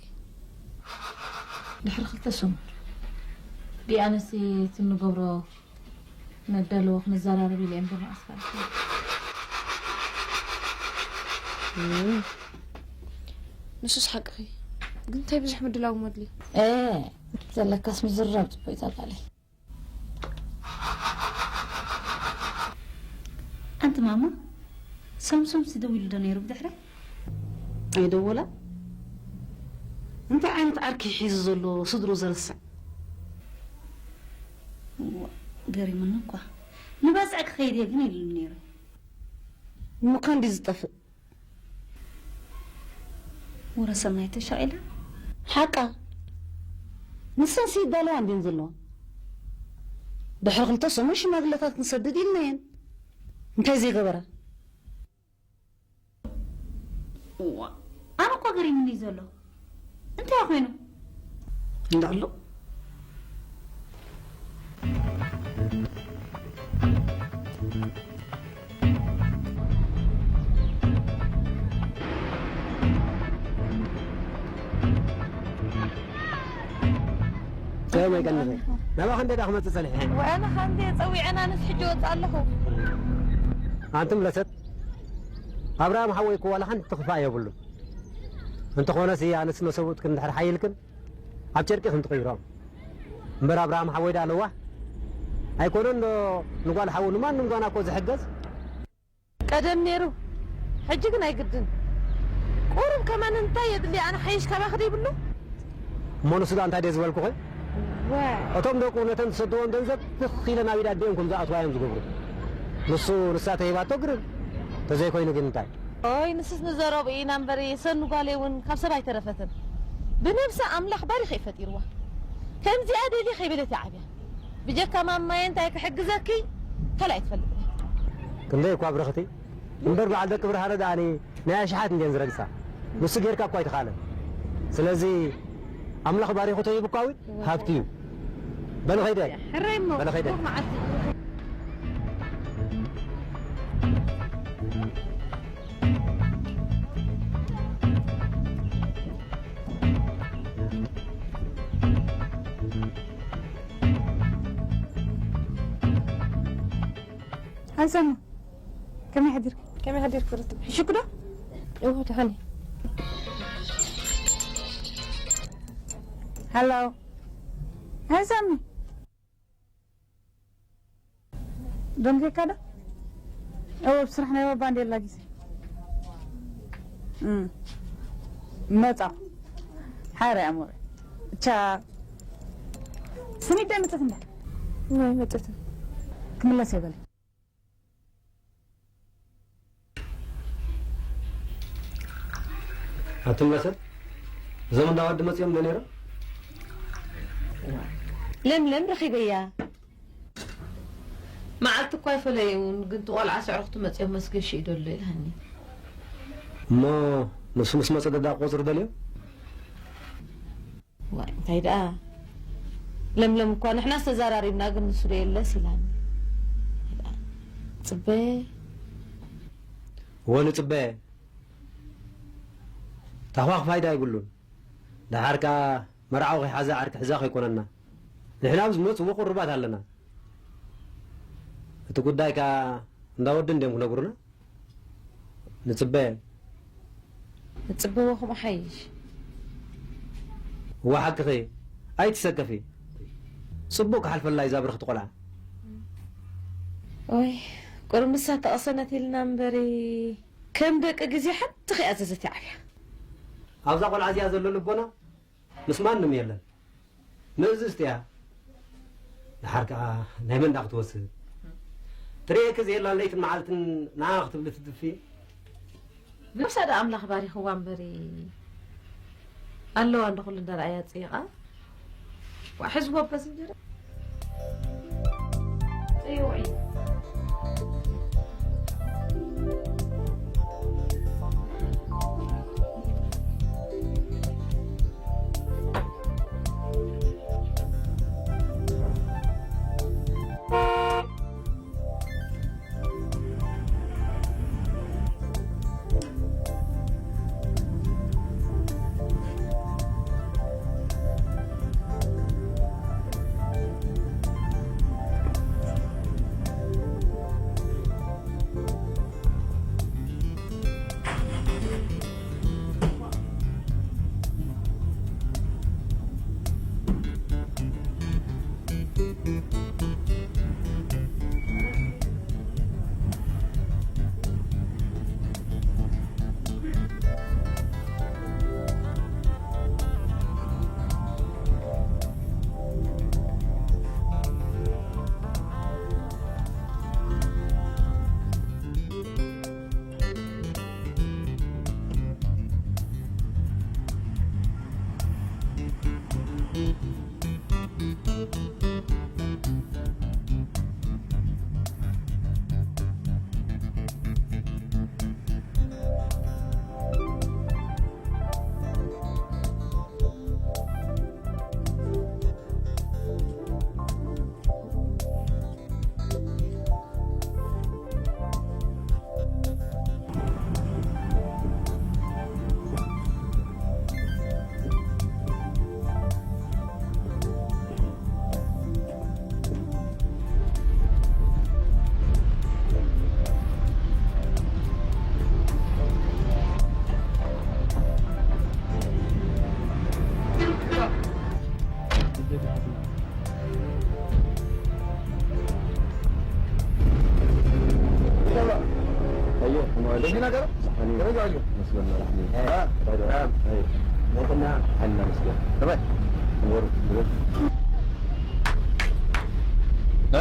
ድሕሪ ክልተ ሰሙን። ዲኣነሲ እቲ እንገብሮ ነዳልዎ ክንዘራረብ ኢለ እየ እምበር መዓስ ካልኪ? እም። ንሱስ ሓቅኺ። ግን እንታይ ብዙሕ ምድላው መድልዩ? እ፣ ዘለካስ ምዝራብ ጽቡቕ እዩ ዘላለይ። ኣንቲ ማማ፣ ሳምሶምስ ደዊሉ ዶ ነይሩ ብድሕረይ? ኣይደወላ? እንታይ ዓይነት ዓርኪ ሒዙ ዘሎ ስድሩ ዘርስዕ? እዋ፣ ገሪሙኒ እኳ። ንባጽዕ ክኸይድ እየ ግን ኢሉኒ ነይሩ። ምዃን ድዩ ዝጠፍእ? ወረ ሰናይ ተሻቒላ። ሓቃ። ንሰንሲ ይዳለዋ እንድየን ዘለዋ። ድሕሪ ክልተ ሰሙን ሽማግለታት ክንሰድድ ኢልናየን። እንታይ ዘይገበራ? እዋ፣ ኣነ እኮ ገሪሙኒ ዘሎ። እንታይ ኮይኑ? እንዳሎ። ሰላም ኣይቀንሰ። ናባኻ እንደ ዳኽ መጽእ ጸኒሐ። ወኣነ ኸንደ ጸዊዐን ኣነስ ሕጂ ወጽእ ኣለኹ። ኣንቱም ለሰት፣ ኣብርሃም ሓወይ እኮ ዋላ ሓንቲ ክፋእ የብሉን። እንተኾነስ ኣነስ መሰብኡትክን እንድሕር ሓይልክን ኣብ ጨርቂ ከም ትቕይሮም። እምበር ኣብርሃም ሓወይ ደኣ ለዋህ ኣይኮነን ዶ ንጓል ሓዉ ንማንም ጓና እኮ ዝሕገዝ? ቀደም ነይሩ፣ ሕጂ ግን ኣይግድን። ቁሩብ ከማን እንታይ የድሊ? ኣነ ሓይሽ ካባኺ ዶ ይብሉ? እሞ ንሱ ደኣ እንታይ ድየ ዝበልኩኺ? ዋይ። እቶም ደቁ ነተን ዝሰድወን ገንዘብ ትኽ ኢለን ኣብ ኢድ ኣዲኦም ከም ዝኣትዋ እዮም ዝገብሩ። ንሱ ንሳ ተሂባቶ ግርም፣ ተዘይኮይኑ ግን እንታይ? ኦይ፣ ንስስ ንዘረብኡ ኢና እምበር፣ ሰኑ ጓለይ እውን ካብ ሰብ ኣይተረፈትን። ብነብሳ ኣምላኽ ባሪኹ እዩ ፈጢርዋ። ከምዚኣ ደልየ ከይበለት እያ ዓብያ። ብጀካ ማማየ እንታይ ክሕግዘኪ ካልእ ኣይትፈልጥን። ክንደይ እኳ ብርኽቲ እምበር፣ በዓል ደቂ ብርሃነ ደኣኒ ናይ ኣሽሓት እንድየን ዝረግጻ። ንሱ ጌርካ እኳ ኣይተኻእለን። ስለዚ ኣምላኽ ባሪኹ ተሂቡካ እውን ሃብቲ እዩ። በል ኸይደ። ሕራይ እሞ፣ በል ኸይደ። ብሩኽ መዓልቲ። ሃይ ሰኑ፣ ከመይ ሓዲርኪ? ከመይ ሓዲርኪ ሩቲ? ሕሹክ ዶ? እዎ፣ ደሓን እየ። ሃሎ። ሃይ ሰኑ። ደንጌካ ዶ? እዎ፣ ኣብ ስራሕ ናይ ባባ እንዴላ ግዜ። እም። መጻ። ሓረ ኣሞረ። ቻ። ስኒት ዶ መጸት እንዳ? ናይ መጸት። ክምለስ ይበል። ኣትም ለሰብ፣ እዞም እንዳ ወዲ መጺኦም ዶ ነይሮም? ለምለም ረኺበያ። መዓልቲ እኳ ኣይፈለየውን፣ ግን እቲ ቆልዓ ስዕርኽቱ መጺኦም መስገሽ እዩ ደሎ ኢልሃኒ። እሞ ንሱ ምስ መጸ ደዳ ክቆጽሩ ደልዮም? ዋይ፣ እንታይ ደኣ? ለምለም እኳ ንሕናስ ተዛራሪብና፣ ግን ንሱ ዶ የለስ ኢላኒ። እንታይ ደኣ? ጽበ። እወ፣ ንጽበ። ታህዋኽ ፋይዳ ኣይብሉን። ደሓር ከኣ መርዓዊ ከይሓዛ ዓርኪ ሕዛ ከይኮነና። ንሕና ኣብ ዝመጽዎ ቅሩባት ኣለና። እቲ ጉዳይ ከኣ እንዳ ወዲ እንድዮም ክነግሩና። ንጽበ። ንጽበ ወኹም ሓይሽ። እዋ ሓቅኺ፣ ኣይትሰከፊ። ጽቡቕ ክሓልፈላ እዩ እዛ ብርኽቲ ቆልዓ። ኦይ፣ ቁሩብ ንሳ ተቐሰነት ኢልና እምበሪ፣ ከም ደቂ ግዜ ሓንቲ ከይኣዘዘት ይዓብያ። ኣብዛ ቆልዓ እዚኣ ዘሎ ልቦና ምስ ማንም የለን። ምእዝዝቲ እያ። ደሓር ከኣ ናይ መን ደኣ ክትወስድ? ትርእየኪ ዘየላ ለይትን መዓልትን ንዓ ክትብሊ ትድፊ። ነብሳ ደኣ ኣምላኽ ባሪኽዋ እምበሪ ኣለዋ እንዶ ኩሉ እንዳ ረኣያ ጽይቓ። ዋ፣ ሕዝዎ በዚ እንጀራ። ጽይቑ እዩ።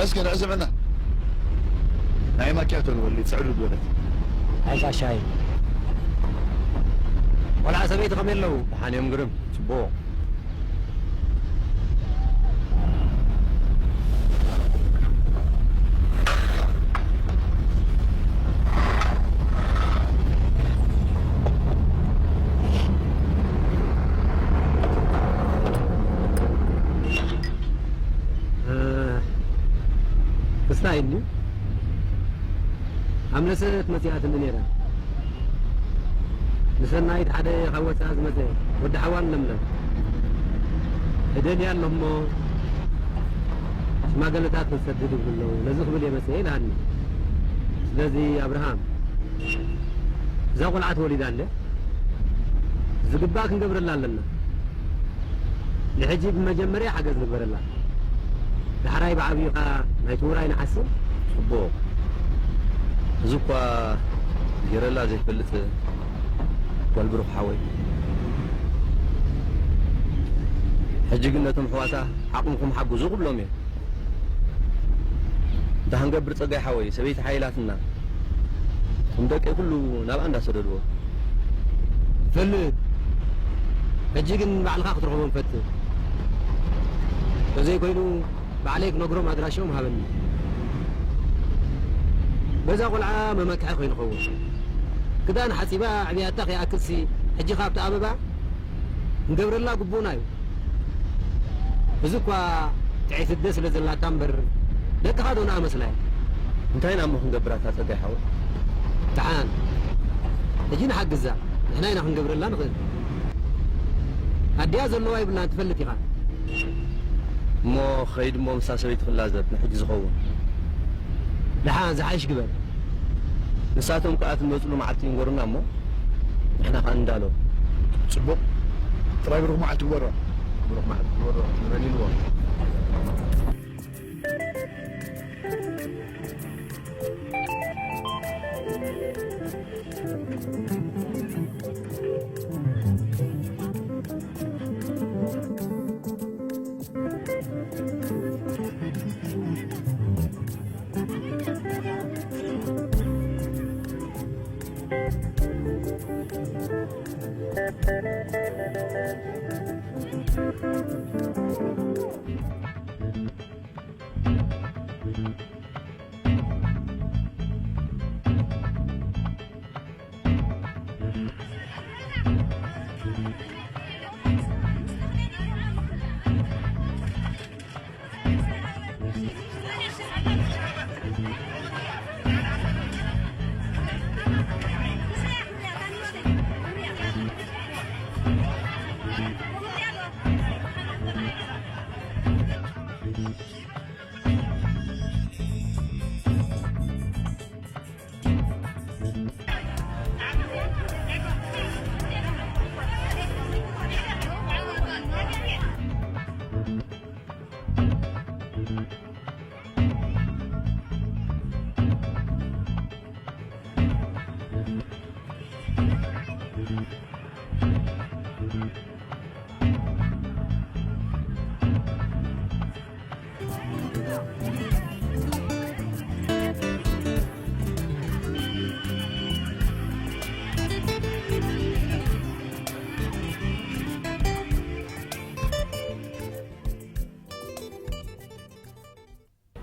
እስከ ንዕዘበና። ናይ ማኪያቶ ንበሊ፣ ጽዕዱ ዝበለት። ኣይ ጋሻይ። ቆልዓ ሰበይቲ ከመይ ኣለዉ? ደሓን እዮም ግርም። ጽቡቕ። እ፣ ክስታይ እንድዩ። ሓምለሰት መጺኣትኒ ነይራ። ንሰናይት ሓደ ካብ ወጻኢ ዝመጸ ወዲ ሓዋን ለምለም። እደልያ ኣሎ እሞ ሽማግለታት ክንሰድድ ይብሉ ኣለዉ። ነዚ ክብል እየ መጺአ ኢልሃኒ። ስለዚ ኣብርሃም፣ እዛ ቆልዓ ተወሊዳ ኣለ። ዝግባእ ክንገብረላ ኣለና። ንሕጂ ብመጀመርያ ሓገዝ ንግበረላ። ዳሕራይ ብዓብዩ ኸኣ ናይቲ ውራይ ንሓስብ። ጽቡቕ። እዚ እኳ ገይረላ ዘይፈልጥ ጓል ብሩኽ ሓወይ። ሕጂ ግን ነቶም ኣሕዋታ ዓቕምኹም ሓግዙ ክብሎም እየ። እንታይ ክንገብር ጸጋይ ሓወይ፣ ሰበይቲ ሓይላትና። እቶም ደቀይ ኩሉ ናብኣ እንዳሰደድዎ። ፈልጥ። ሕጂ ግን ባዕልኻ ክትረኽቦም ፈትን። ተዘይኮይኑ ባዕለይ ክነግሮም ኣድራሻኦም ሃበኒ። በዛ ቆልዓ መመክሒ ኮይኑ ኸውን። ክዳን ሓጺባ ኣዕብያታ ከይኣክልሲ፣ ሕጂ ካብቲ ኣበባ ክንገብረላ ግቡእና እዩ። እዚ እኳ ጥዕይቲ ኣደ ስለ ዘላታ እምበር፣ ደቅኻ ዶ ንኣ መስላ እያ? እንታይ ኢና እሞ ክንገብራታ ጸጋይ ሓወይ? ደሓን፣ ሕጂ ንሓግዛ፣ ንሕና ኢና ክንገብረላ ንኽእል። ኣዲኣ ዘለዋ ይብላን ትፈልጥ ኢኻ። እሞ ኸይድ እሞ ምስታ ሰበይቲ ክላዘብ ንሕጂ ዝኸውን። ደሓን ዝሓይሽ ግበር። ንሳቶም ከኣ ትመጽሉ መዓልቲ ይንገሩና እሞ ንሕና ከኣ ንዳሎ። ጽቡቕ። ጥራይ ብሩኽ መዓልቲ ግበሮ። ብሩኽ መዓልቲ ግበሮ። ንበል ኢልዎ።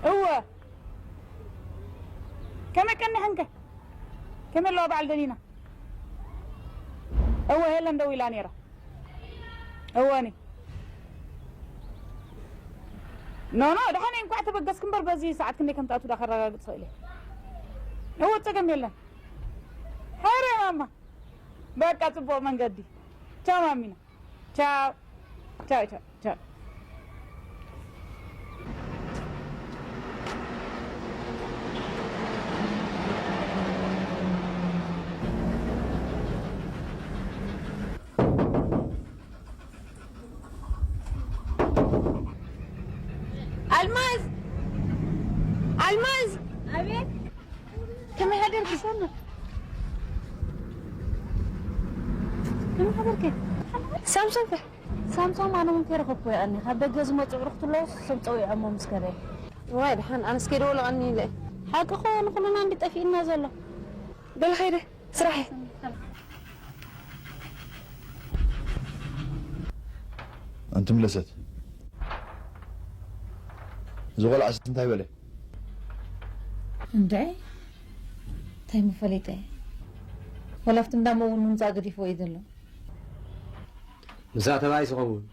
እወ። ከመይ ቀኒሐንከ? ከመይ ኣለዋ በዓል ደኒና? እወ፣ ሄለን ደዊላ ነይራ። እወ፣ እኔ። ኖ፣ ኖ፣ ደሓን እየ፣ እንኳዕ ተበገስክ እምበር፣ በዚ ሰዓት ክንደይ ከም ትኣቱ ዳ ከረጋግጽ ክእል እየ። እወ፣ ጸገም የለን። ሄረ ማማ። በቃ፣ ጽቡቕ መንገዲ። ቻው ማሚና። ቻው። ቻው፣ ቻው፣ ቻው። ኣልማዝ! ኣልማዝ! ኣቤት! ከመይ ሓደርኪ? ሰላም። ከመይ ሓደርኪ? ሳምሶም ከ? ሳምሶም ኣነ እውን ከይረኸብኩ ይቐኒ። ካብ ደገ ዝመጹ ኣዕሩኽቱ ኣለዉ፣ እሶም ጸዊዖሞ ምስ ከደ። ዋይ፣ ደሓን፣ ኣነስ ከይደወሉ ቀኒ ኢለ። ሓቂ እኮ ንኹልና እንዲ ጠፊእና ዘሎ። በል ኸይደ፣ ስራሐይ። ኣንቲ ምለሰት፣ እዚ ቆልዓስ እንታይ በለ? እንድዒ፣ እንታይ ምፈሊጠ? ወላ ኣብቲ እንዳ መውን ምምጻእ ገዲፍዎ እዩ ዘሎ። ምስኣ ተባኢሱ ኸውን።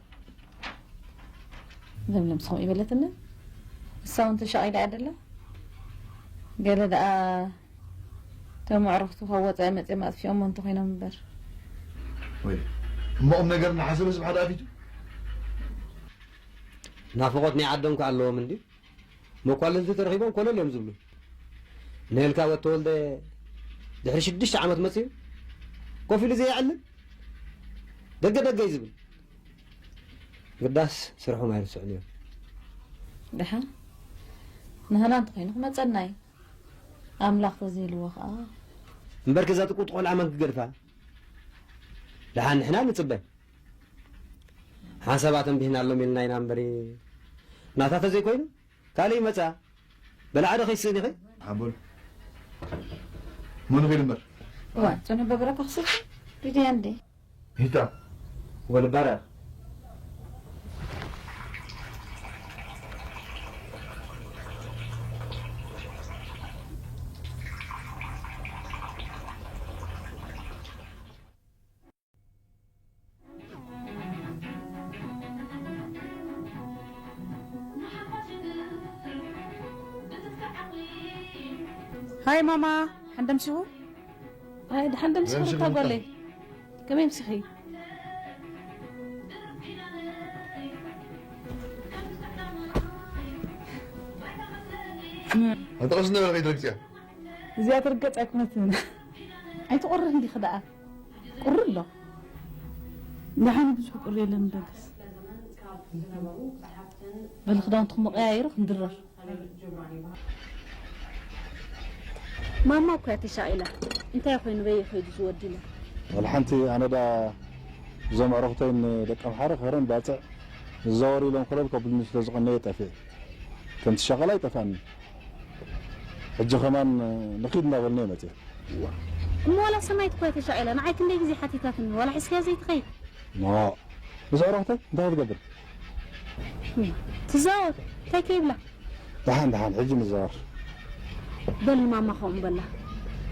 ለምለም ከምኡ ይበለትኒ። እሳ እውን ተሻቒላ እያ ደላ። ገለ ደኣ እቶም ኣዕሩኽቱ ካብ ወጻኢ መጺኦም ኣጥፊኦሞ እንተኾይኖም እምበር። ወይ፣ እሞ ቁም ነገር እናሓሰበ ስብ ሓደ ኣፊቱ? ናፍቖት ናይ ዓዶም ከ ኣለዎም እንድዩ? መኳልልቲ ተረኺቦም ኮለል እዮም ዝብሉ። ነልካ ወተወልደ ድሕሪ ሽዱሽተ ዓመት መጺኡ ኮፍ ኢሉ ዘየዕልል ደገ ደገ እዩ ዝብል። ግዳስ ስርሖም ኣይርስዑን እዮም። ደሓን ንህና እንተኾይኑ ክመጸና እዩ። ኣምላኽ ተዘይልዎ ኸኣ። እምበርኪ እዛ ጥቁጥ ቆልዓ መን ክገድፋ? ደሓን ንሕና ንጽበ። ሓንሳብ ኣተንቢህናሎም ኢልና ኢና እምበሪ፣ ናታ ተዘይኮይኑ ካልእ ይመጻ። በላዓ ዶ ከይስእን ኢኺ? ሓቦል። መን ኺድ እምበር? ዋ፣ ጽኑ በብረካ ክስብ ሊድያ እንዴ? ሂታ። ወልባራ። ሃይ ማማ፣ ሓንደምሲኹ? ኣይ፣ ደሓን ደምሲኹ ደምሲኹ ሩታ ሩታ። ጓለይ። ከመይ ኣምሲኺ? ኣንተ ቀስ እንበል ከይትረግጽያ። እዚኣ ትርገጽ ኣይኮነትን። ኣይትቑርን ዲኺ ደኣ? ቁሪ ኣሎ። ደሓን ብዙሕ ቁሪ የለን ደገስ። በል ክዳውንትኹም መቐያየሩ ክንድረር። ማማ እኮ እያ ተሻቒላ። እንታይ ኮይኑ በየ ከይዱ ዝወዲና? ዋላ ሓንቲ ኣነ ዳ እዞም ኣዕሩኽተይን ደቂ ኣምሓረ ከረን ባጽዕ ዝዛወሩ ኢሎም ከለል ከብሉኒ ስለ ዝቐነየ ጠፊኤ። ከምቲ ሸቐላ ኣይጠፍኣኒ። ሕጂ ከማን ንኺድ እንዳበልኒ መጽእ። እሞ ዋላ ሰናይት እኮ እያ ተሻቒላ። ንዓይ ክንደይ ግዜ ሓቲታትኒ። ዋላ ሒዝካያ ዘይትኸይድ? ኖ። ምስ ኣዕሩኽተይ እንታይ ክትገብር? ትዛወር። እንታይ ከይብላ? ደሓን፣ ደሓን፣ ሕጂ ንዛወር። በል ንማማ ከምኡ በላ።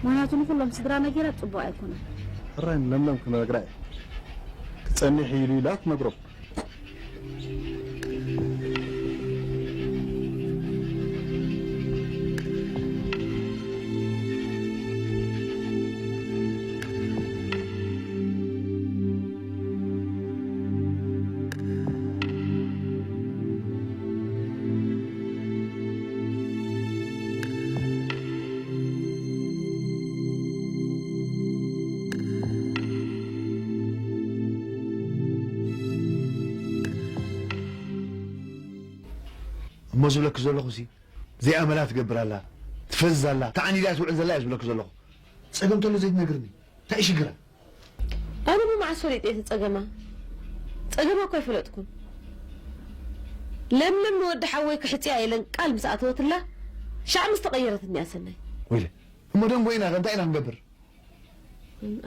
ምኽንያቱ ንኹሎም ስድራ ነጊራ ጽቡቕ ኣይኮነን። ሕራይ ንለምለም ክነግራ እየ። ክጸኒሕ ኢሉ ኢላ ትነግሮ። እሞ ዝብለኪ ዘለኹ ሲ ዘይኣመላ ትገብር ኣላ፣ ትፈዝዝ ኣላ፣ ተዓኒዳ ትውዕል ዘላ እየ ዝብለኪ ዘለኹ። ጸገም ተሎ ዘይትነግርኒ እንታይ እዩ ሽግራ? ኣነ ብመዓስ ፈሊጠ እቲ ጸገማ? ጸገማ እኮ ኣይፈለጥኩን። ለምለም ንወዲ ሓወይ ክሕጽያ ኢለን ቃል ምስ ኣተወትላ ሻዕ ምስ ተቐየረት እኒኣ ሰናይ። ወይለ እሞ ደንጎ ኢና ከ እንታይ ኢና ክንገብር?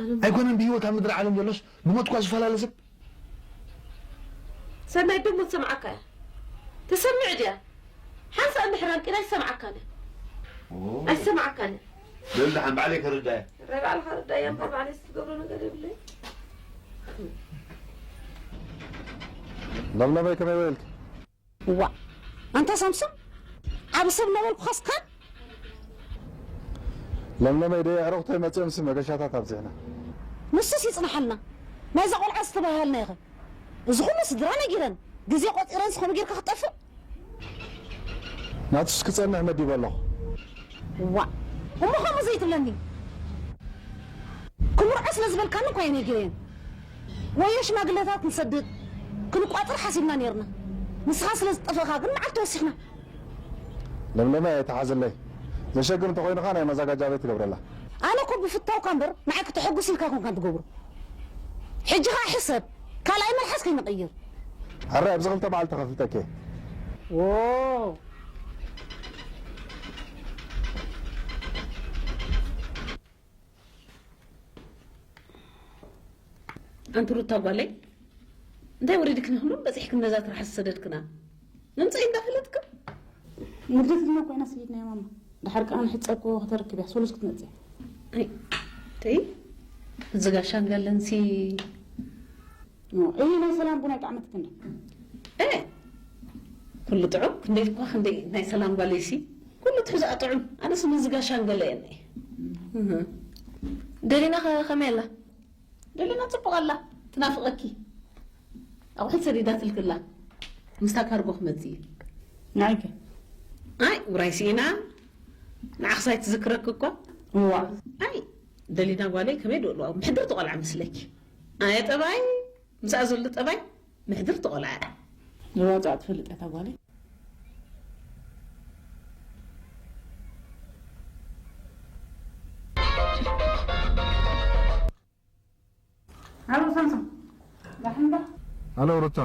ኣነ ኣይኮነን ብህይወት ኣብ ምድሪ ዓለም ዘሎስ ብሞት እኳ ዝፈላለ ሰብ። ሰናይ ደሞ ትሰምዓካ እያ። ተሰምዕ ድያ? ሓንሳእ እንድሕር ኣንቂዳ ኣይሰምዓካን እያ። ኣይሰምዓካን እያ። ደል ደሓን ባዕለይ ከርዳ እየ። ራይ ባዕልኻ ርዳያ እምበር ባዕለይ ዝትገብሮ ነገር የብለይ። ለምለመይ ከመይ ውዒልኪ? ዋ ኣንታ ሳምሶም ዓብ ሰብ እናበልኩኻስ ካብ ለምለመይ ደይ ኣዕሩኽተይ መጺኦምሲ መገሻታት ኣብዚሕና። ንሱስ ይጽንሓልና ናይዛ ቆልዓ ዝተባሃልና ኢኸ እዚ ኩሉ ስድራ ነጊረን ግዜ ቆጺረንስ ከምኡ ጌርካ ክትጠፍእ ናቱስ ክጸንሕ መዲበ ኣለኹ። ዋ እሞ ከምኡ ዘይትብለኒ ክምርዖ ስለ ዝበልካኒ እኳ እየ ነጊረየን ወዮ ሽማግለታት ንሰድድ ክንቋጽር ሓሲብና ኔርና ንስኻ ስለ ዝጠፈእኻ ግን መዓልቲ ወሲኽና ለምለመ ኣይተሓዝለይ። ዘሸግር እንተኾይኑ ኸኣ ናይ መዛጋጃ ቤት ትገብረላ። ኣነ እኮ ብፍታውካ እምበር ንዓይ ክተሐጉስ ኢልካ ኣይኮንካን ትገብሮ ሕጂ ኸኣ ሕሰብ ካልኣይ መልሓስ ከይንቕይር ሕራይ ኣብዚ ክልተ መዓልቲ ከፍልጠኪ እየ። ዎ ኣንቲ ሩታ ጓለይ እንታይ ወሪድክኒ ክንዱን በፂሕክን ነዛ ትርሓስ ዝሰደድክና መምፅኢ እንዳፈለጥክን ንግደት ድማ ኮይና ስይድና እያ ማማ። ድሓር ከኣ ንሕፀ እኮ ከተርክብ እያ ሶሉስ ክትመፅእ እያ። ኣይ ተይ እዚ ጋሻ እንገለንሲ እሞ፣ እሂ ናይ ሰላም ቡን ኣይጠዓመትክን ዶ? እ ኩሉ ጥዑም ክንደይ እኳ ክንደይ ናይ ሰላም ጓለይሲ ኩሉ ትሕዝኣ ጥዑም ኣነስ ምዚ ጋሻ እንገለ እየ እህ ደሊና ኸ ከመይ ኣላ ደሊና ጽቡቕ ኣላ ትናፍቐኪ ኣቑሑት ሰዲዳትልክላ ምስታ ካርጎ ክመጽእ እዩ ናይከ ኣይ ውራይ ስኢና ንዓኽሳይ ትዝክረክ እኳ እዋ ኣይ ደሊና ጓለይ ከመይ ድእልዋ ምሕድርቲ ቆልዓ መስለኪ ኣየ ጠባይ ምስኣ ዘሎ ጠባይ ምሕድርቲ ቆልዓ እያ ዝዋፅኣ ትፈልጥ እያ እታ ጓለይ ሃሎ ሳምሶን ዳሕንዳ ሃሎ ሩታ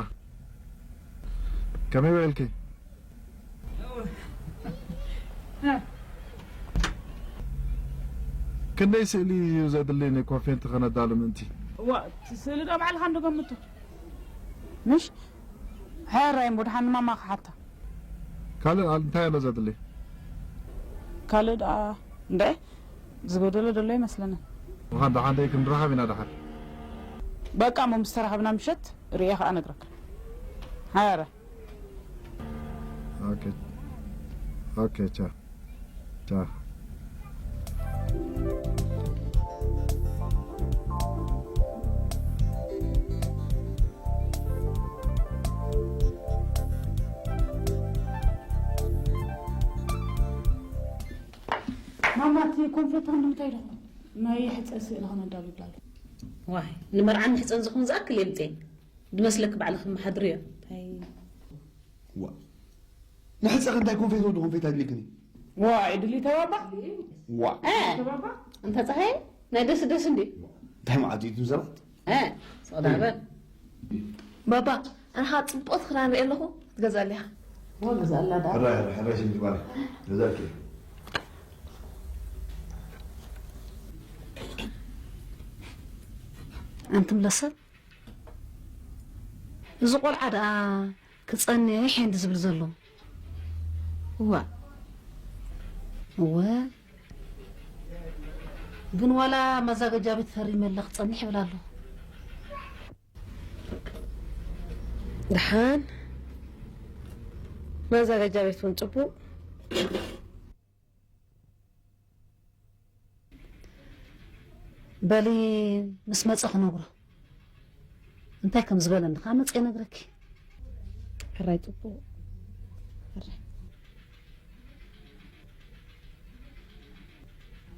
ከመይ ውዕልኪ? ክንደይ ስእሊ እዩ ዘድልየኒ ኮንፌንቲ ከነዳሉ ምእንቲ? እዋ እቲ ስእሊ ዶ ባዕልኻ እንዶ ገምቶ ምሽ? ሕራይ እሞ ድሓን ንማማ ክሓታ ካልእ እንታይ ኣሎ ዘድሊ? ካልእ ደኣ እንደ ዝጎደሎ ዘሎ ይመስለና። ምዃን ደሓን ደይ ክንራኸብ ኢና ደሓን። በቃ እሞ ምስ ተራኸብና ምሸት ርእየ ከኣ ነግረካ። ሃረ ኦኬ ኦኬ ቻ ቻ ማማ እቲ ኮንፈት ክንዲ እንታይ ደኹም ናይ ሕፀ ስእሊ ከነዳሉ ይብላሉ። ዋይ ንመርዓን ንሕፀን ዝኹን ዝኣክል የምፅኤ ድመስለኪ ባዕልኺ መሓድርዮ እንታይ ዋ ንሕፀ ከ እንታይ ኮንፌት ወዲ ኮንፌት ኣድሊክኒ ዋይ ድሊ ተባባ ዋ ተባባ እንተ ፀሃየ ናይ ደስ ደስ እንዲ እንታይ መዓት እዩ ትም ሰባት እ ሰቕዳ በል ባባ ኣነ ከዓ ፅቡቅ ትክዳን ርኢ ኣለኹ ክትገዛልያ ወግዛላ ዳ ሕራይ ሕራይ ሕራይ ሽንቲ ባለ ገዛልኪ ኣንትም ለሰብ እዚ ቆልዓ ደኣ ክጸንሕ እንዲ ዝብል ዘሎ እዋ እወ ግን ዋላ ማዛገጃ ቤት ፈሪመላ ክጸንሕ ይብል ኣሎ ደሓን ማዛገጃ ቤት እውን ጽቡቕ በሊ ምስ መጸ ክነግሮ እንታይ ከም ዝበለኒ ከዓ መጸ ይነግረኪ ሕራይ ጽቡቕ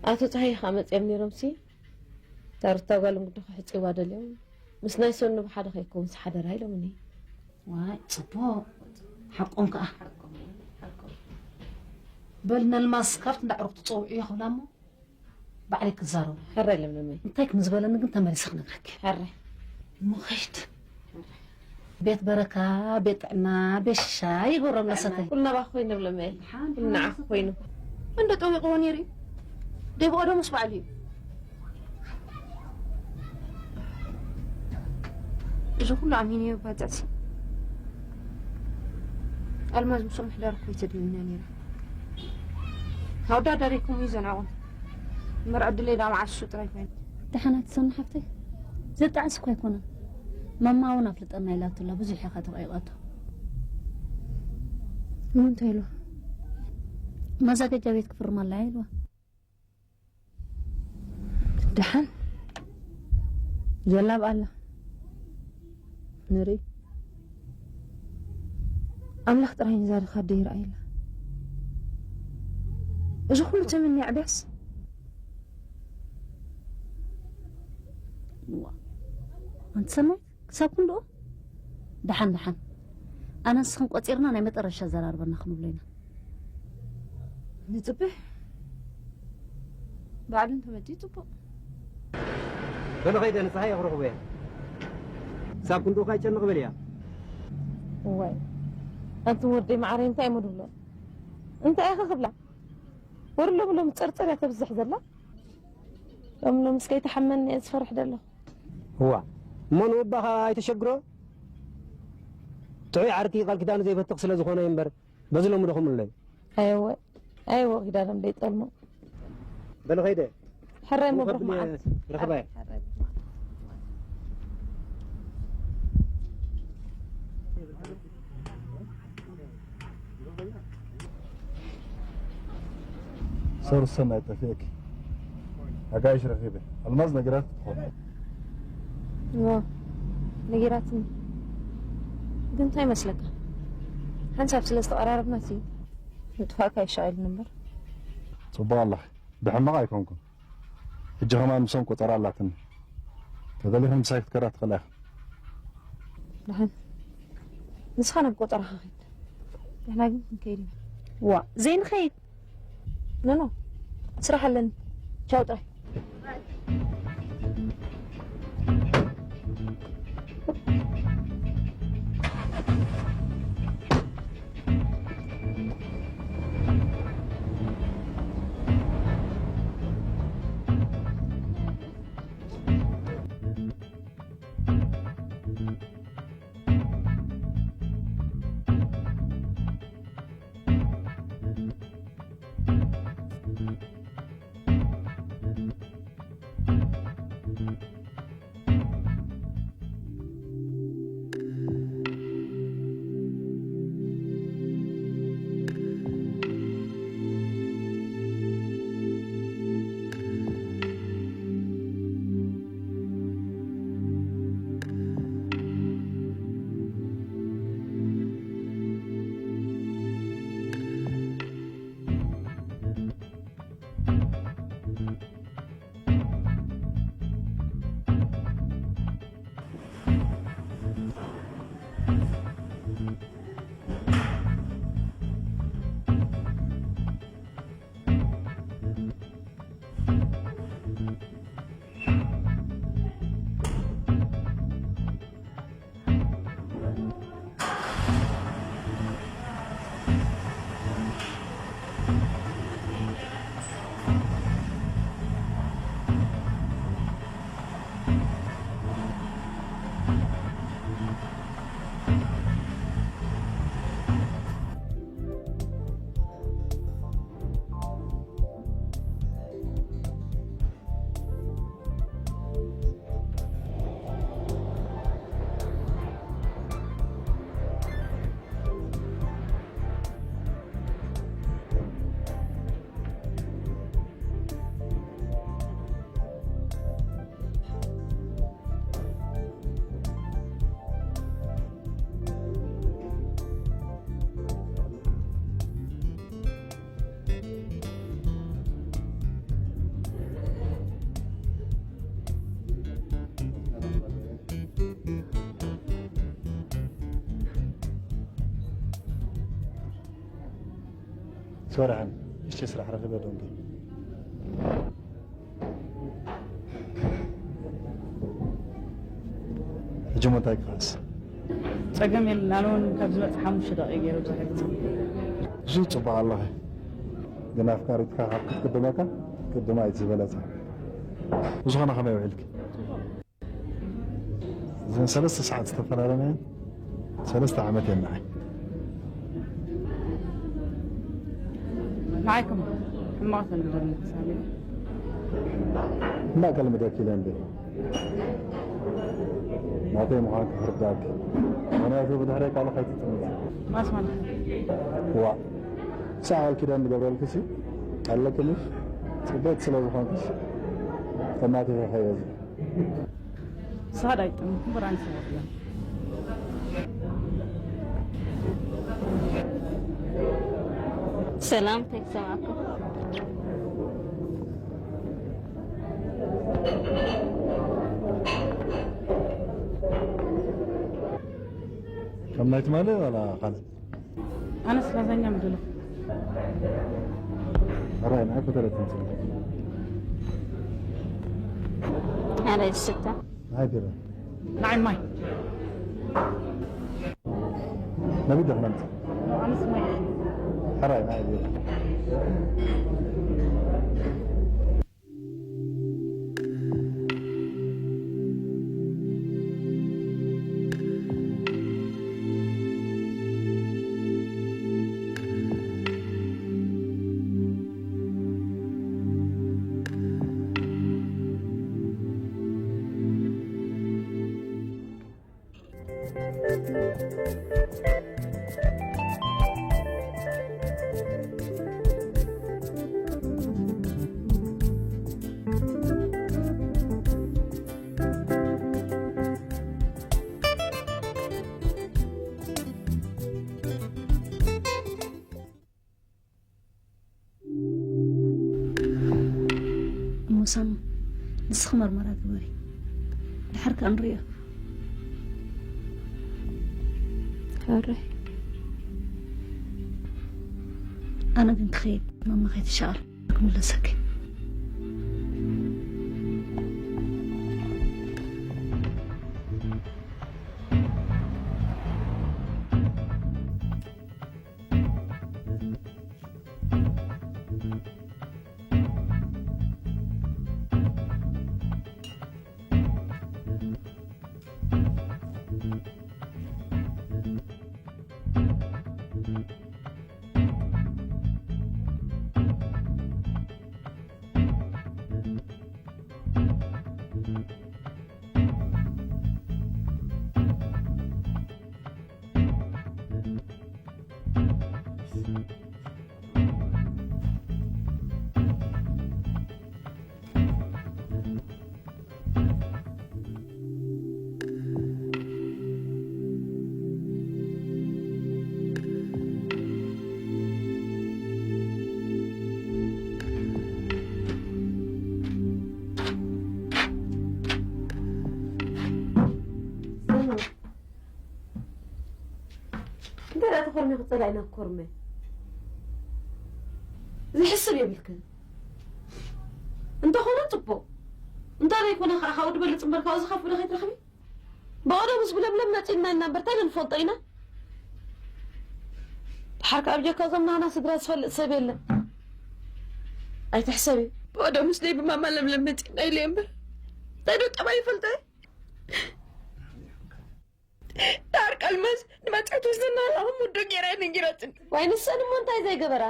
ኣቶ ፀሃይ ከዓ መፅኦም ነይሮም ሲ እታ ሩታ ጓሎም ግዲ ክሕፅዋ ደልዮም ምስ ናይ ሰኑ ብሓደ ከይከውንስ ሓደራ ኢሎምኒ ዋይ ፅቡቕ ሓቆም ከዓ በል ነልማስ ካብቲ እንዳዕሩኽ ትጸውዑ እዮ ክብላ እሞ ባዕለይ ክዛረቡ። ሕራይ ለምለመይ። እንታይ ከም ዝበለኒ ግን ተመሊሰ ክነግረኪ። ሕራይ። እሞ ኸይድ። ቤት በረካ፣ ቤት ጥዕና፣ ቤት ሽሻ ይገብሮም ለሰተይ። ኩልና ባኽ ኮይኑ ለምለመይ። ሓንቲ ኩልና ዓኽ ኮይኑ። እንደ ጠዊቕዎ ነይሩ እዩ። ደይ ብቐደሙስ ባዕሉ እዩ። እዚ ኩሉ ኣሚነዮ ባጽዕሲ ኣልማዝ ምስኦም ምሕዳር እኮ ኣይተድልዮና ነይራ። ኣወዳዳሪኩም እዩ ዘናቑን። እምበር ዕድለይ ዳ መዓሱ ጥራይ ኮይኑ። ደሓና ትሰኒ ሓፍተይ? ዘጣዕስ እኮ ኣይኮነን። ማማ እውን ኣፍልጠና ኢላትላ ብዙሕ ኢኻ ተቐይቐቶ። ንምንታይ ኢልዋ? ማዛገጃ ቤት ክፍርመላ እያ ኢልዋ። ደሓን ዘላብ ኣላ ንርኢ። ኣምላኽ ጥራይ ነዛ ድኻ ኣደ ይርኣየላ። እዚ ኩሉ ተመንያ ዕብያስ። እዋ፣ ኣንቲ ሰናይት፣ ክሳብ ክንድኡ? ደሓን፣ ደሓን። ኣነ ንስኽን ቆጺርና ናይ መጠረሻ ኣዘራርበና ክንብሎ ኢና። ንጽበ። ባዕሉ እንተመጺኡ ጽቡቕ። በሊ ኸይደ ንጽሃይ የኽረኽቦ እየ። ክሳብ ክንድኡ ኸኣ ይጨንቕ በልያ። እዋይ፣ ኣንቲ ወደይ መዓረይ እንታይ እሞ ድብሎ? እንታይ ኢኺ ክብላ? ወር ሎም ሎም ጸርጸር እያ ተብዝሕ ዘላ። ሎም ሎም እስከ ይተሓመኒ እየ ዝፈርሕ ዘለኹ። እዋ፣ እሞ ንወባኻ ኣይተሸግሮ? ጥዑይ ዓርኪ ቃል ኪዳኑ ዘይበትኽ ስለ ዝኾነ እዩ እምበር፣ በዚ ሎሚ ዶ ከምለይ? ኣይወ፣ ኣይወ ኪዳኖም ደይጠልሞ። በል ኸይደ። ሕራይ እሞ መብርኽ ከብሊ መዓልቲ። ረኽባየ። ሕራይ መብርኽ መዓልቲ። ሰሩ ሰናይ ጠፊእኪ። ኣጋይሽ ረኺበ። ኣልማዝ ነገራት ክትኾን። እዎ፣ ነጊራትኒ። ግን እንታይ ይመስለካ? ሓንሳብ ስለ ዝተቐራረብናስ እዩ ምጥፋእካ ይሻቐልኒ እምበር። ጽቡቕ ኣለኺ። ብሕማቕ ኣይኮንኩን። ሕጂ ከማን ምሶም ቆጸራ ኣላትኒ። ተደሊኽን ምሳይ ክትከዳ ትኽእላ ኢኽን። ደሓን። ንስኻ ናብ ቆጸራኻ ኺድ። ንሕና ግን ክንከይድ ኢና። ዋ፣ ዘይንኸይድ? ኖ፣ ኖ። ስራሕ ኣለኒ። ቻው ጥራይ። ሶርሐን እሺ፣ ስራሕ ረኺበ ዶንኪ። ሕጂ እሞ እንታይ ክኸስ? ጸገም የለን። ኣነ እውን ካብ ዝመጽእ ሓሙሽተ ደቂቕ ገይረ ብዙሕ ኣይብጽእ። ብዙሕ ጽቡቕ ኣለኺ። ግን ኣፍቃሪትካ ካብ ክትቅድመካ ቅድማ እዩ ዝበለጸ። ብዝኾነ ከመይ ውዒልኪ? እዘን ሰለስተ ሰዓት ዝተፈላለናየን ሰለስተ ዓመት እየን ንዓይ። ንዓይ ከም ሕማቕ ተልምደኒ ሳሚ። ሕማቕ ከልምደኪ ኢለ እንዴ? ናተይ ምዃን ክርዳእኪ። ምኽንያቱ ብድሕረይ ካልእ ከይትጥምቲ። ማስ ማለት ዋ ሳዕ ቃል ኪዳን ዝገብረልኪ ሲ ኣለኪ ምሽ? ጽበት ስለ ዝኾንኪሽ ከማቴ ከይበዝሕ። ሳድ ኣይጥም ብራን ሰወያ ሰላም እንታይ ክሰማዕኩም? ከም ናይ ትማሊ ዋላ ካልእ? ኣነስ ላዛኛ ምድሎ ሕራይ ንዓይ ፈተለት ትምፅእ። ኣነ ዝስተ ንዓይ ቢራ። ንዓይ ማይ ነቢት ዶ ክነምፅእ? ኣነስ ማይ ሕራይ ንዓይ ቢራ። እሞ ሳሚ ንስኺ መርመራ ግበሪ፣ ድሓር ከኣ ንርእዮ። ሕራይ ኣነ ግን ክኸይድ፣ ማማ ከይትሻቐል ክምለሰኪ። እንታይ ደኣ ተኾርሚ ክጸላእ ኢና ክኮርመ? ዝሕስብ የብልክን። እንተኾነ ጽቡቕ። እንተዘይኮነ ከኣ ካብኡ ዝበልጽ እምበር ካብኡ ዝኸፍእ ዶ ከይትረኽቢ? ብቐደሙስ ብለምለም መጺእና ኢና እምበር እንታይ ዶ ንፈልጦ ኢና? ድሓር ከኣ ብጀካ እዞም ናህና ስድራ ዝፈልጥ ሰብ የለን። ኣይትሕሰቢ። ብቐደሙስ ደይ ብማማ ለምለም መጺእና ኢለ እምበር እንታይ ዶ ጠባይ ይፈልጦ? ዳር ቀልመስ ንመጻት ዝና ኣኹም ውዶ ጌራ ነጊራትኒ። ዋይ ንሰን እሞ እንታይ ዘይገበራ?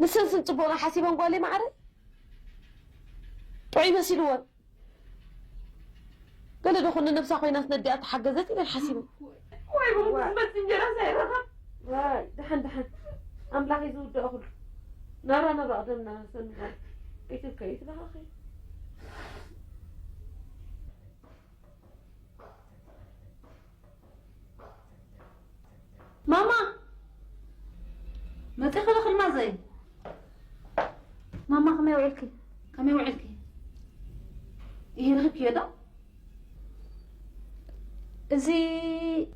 ንሰን ስን ጽቡቕና ሓሲበን ጓለይ ማዕረ ጥዑይ መሲልወን። ገለ ዶ ኩሉ ነብሳ ኮይናስ ነዲኣ ተሓገዘት ኢለን ሓሲበን። ወይ ብኹሉ ዝመጽእ እንጀራ ሳይረኸብ። ዋይ ደሓን ደሓን ኣምላኽ እዩ ዝውድኦ ኩሉ። ናራ ናራ ኣደምና ሰንጓል። ኢትልከ ኢትባኻኺ። ማማ መፂኺ ዶ ክልማዘይ? ማማ ከመይ ውዒልኪ? ከመይ ውዒልኪ? ይሄ ረኺብክዮ ዶ? እዚ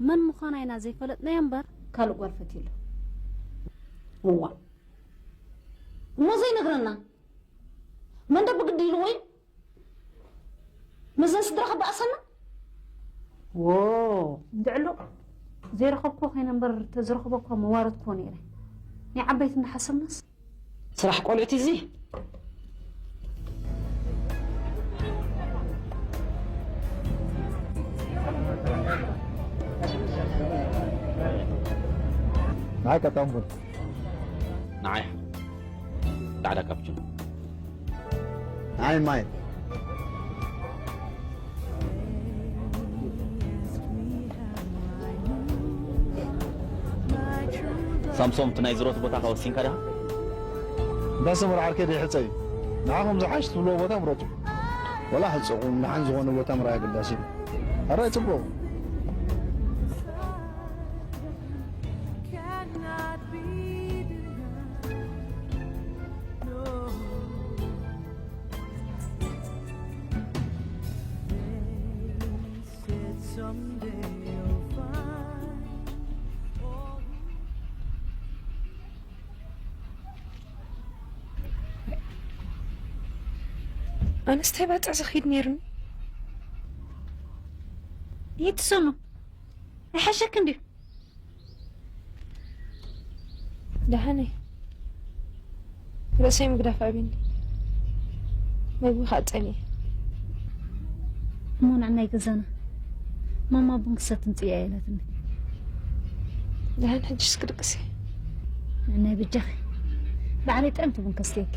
መን ምዃና ኢና ዘይፈለጥናዮ እምበር ካልእ ጓል ፈትዩ ኣሎ። እዋ እሞ ዘይነግረና መን ዶ ብግዲ ኢልዎ እዩ? ምስዘን ስድራ ክበኣሰና? ዎ፣ እንድዕሉ ዘይረኸብኩ ኮይነ እምበር ተዝረኽበኳ መዋረድኩዎ ነይረ። ናይ ዓበይቲ እንዳሓሰብናስ። ስራሕ ቆልዑት እዚ። ንዓይ ቀጣን ቡን። ንዓይ ጻዕዳ ካፕቹኖ። ንዓይ ማይ። ሳምሶም፣ እቲ ናይ ዝሮት ቦታ ከወሲንካ ዲኻ? እንዳ ሰመረ ዓርከይ ደይሕጸ እዩ። ንዓኹም ዝሓሽ ትብልዎ ቦታ ምረጹ። ወላ ሕጸኹም፣ ንሓን ዝኾነ ቦታ ምርኣይ ኣገዳሲ እዩ። ኣራይ ጽቡቕ። ኣነስ እንታይ ባጽዕ ዝኸይድ ነይሩኒ? ይትሰኑ። ኣይሓሸክ እንድዩ። ደሓነይ፣ ርእሰይ ምግዳፍ ኣብዩኒ። መግቢ ከዓ ጸሊኤ። እሞ ንዕናይ ገዛና ማማ ቡን ክሰቲ ምጽእ እያ ኢላትኒ። ደሓን፣ ሕጅስ ክድቅስ እየ። ንዕናይ በጃኺ ባዕለይ ጥዕምቲ ቡን ከስትየኪ።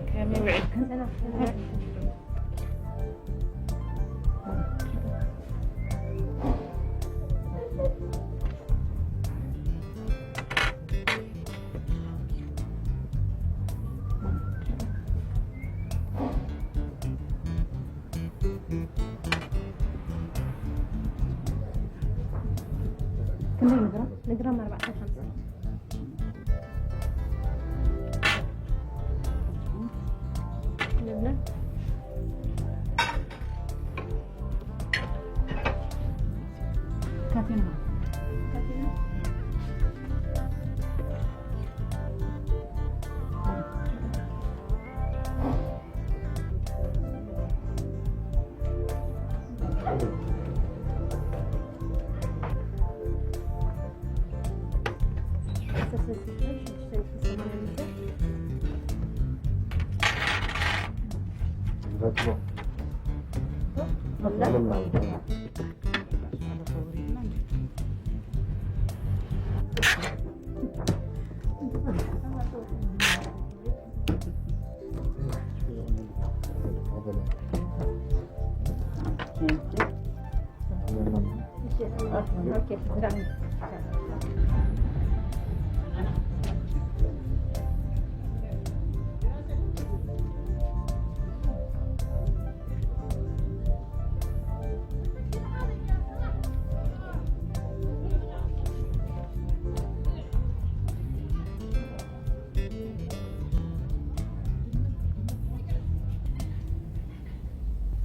ከመይ ውዒልክን? ክንደይ ንግራም? ንግራም ኣርባዕተ ሓምሳ። ንብላ። ካቴና።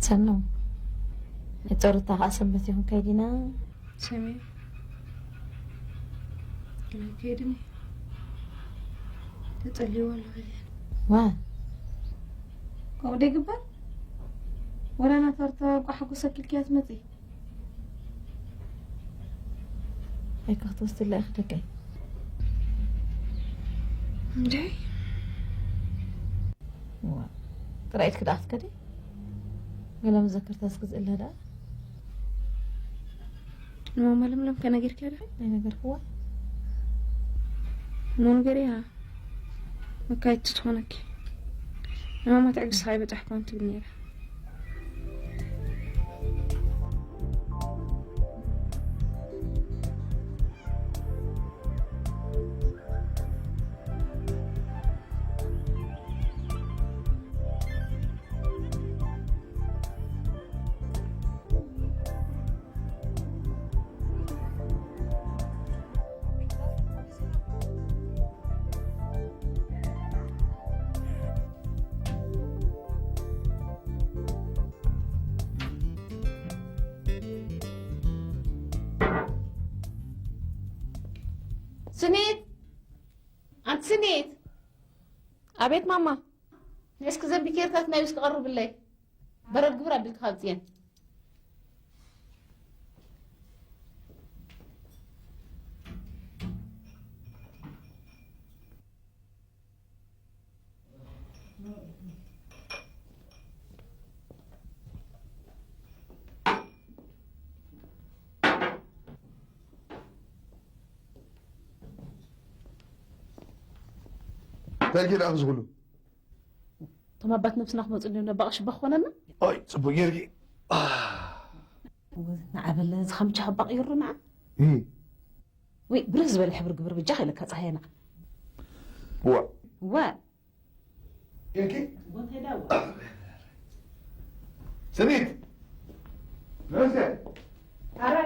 ሰኑ፣ ንጨረታ ከኣ ሰንበት ይኹን ከይዲና። ሰሜ፣ ከይድኒ ተጸልይዎ ኣሎ ከይድኒ። ዋ። ከምኡ ዶ ይግበር? ወላ ናታ ሩታ እንቋዕ ሓጎሰኪ ኢልክያ ትመጺ። ኣይካ ክትወስድላ ኢኺ ደቀይ። እንዴ? ዋ፣ ጥራይ ኢልኪ ደኣ ክትከዲ? ገለ መዘከርታ እስኪ ዝእለ ደኣ። ንማማ ለምለም ከነገርክያ ዲኺ? ኣይነገርክዋ። እሞ ንገርያ። መካየድቲ ትኾነኪ። ንማማ ትዕግስቲ ኣይበጻሕኳን ትብል ነይራ። ስኒት! ኣንቲ ስኒት! ኣቤት ማማ። ነስኪ ዘን ቢኬርታት ናይ ውስኪ ቀርብለይ። በረድ ግብር ኣቢልካ ካብጽየን። እንታይ ጌርካ ኣብዚ ኩሉ? እቶም ኣባት ነብስና ክመጹ እንድዮም ነባቕ ሽባ ክኾነና? ኦይ፣ ጽቡቅ ጌርኪ። ንዓ በለ፣ እዚ ከም ቻ ሕባቕ ይሩ ንዓ። እም። ወይ፣ ብርህ ዝበለ ሕብሪ ግብር ብጃ ኢለካ ጸሃየ ንዓ። ዋ። ዋ። ጌርኪ? ስኒት! ንእስቲ! ኣረ!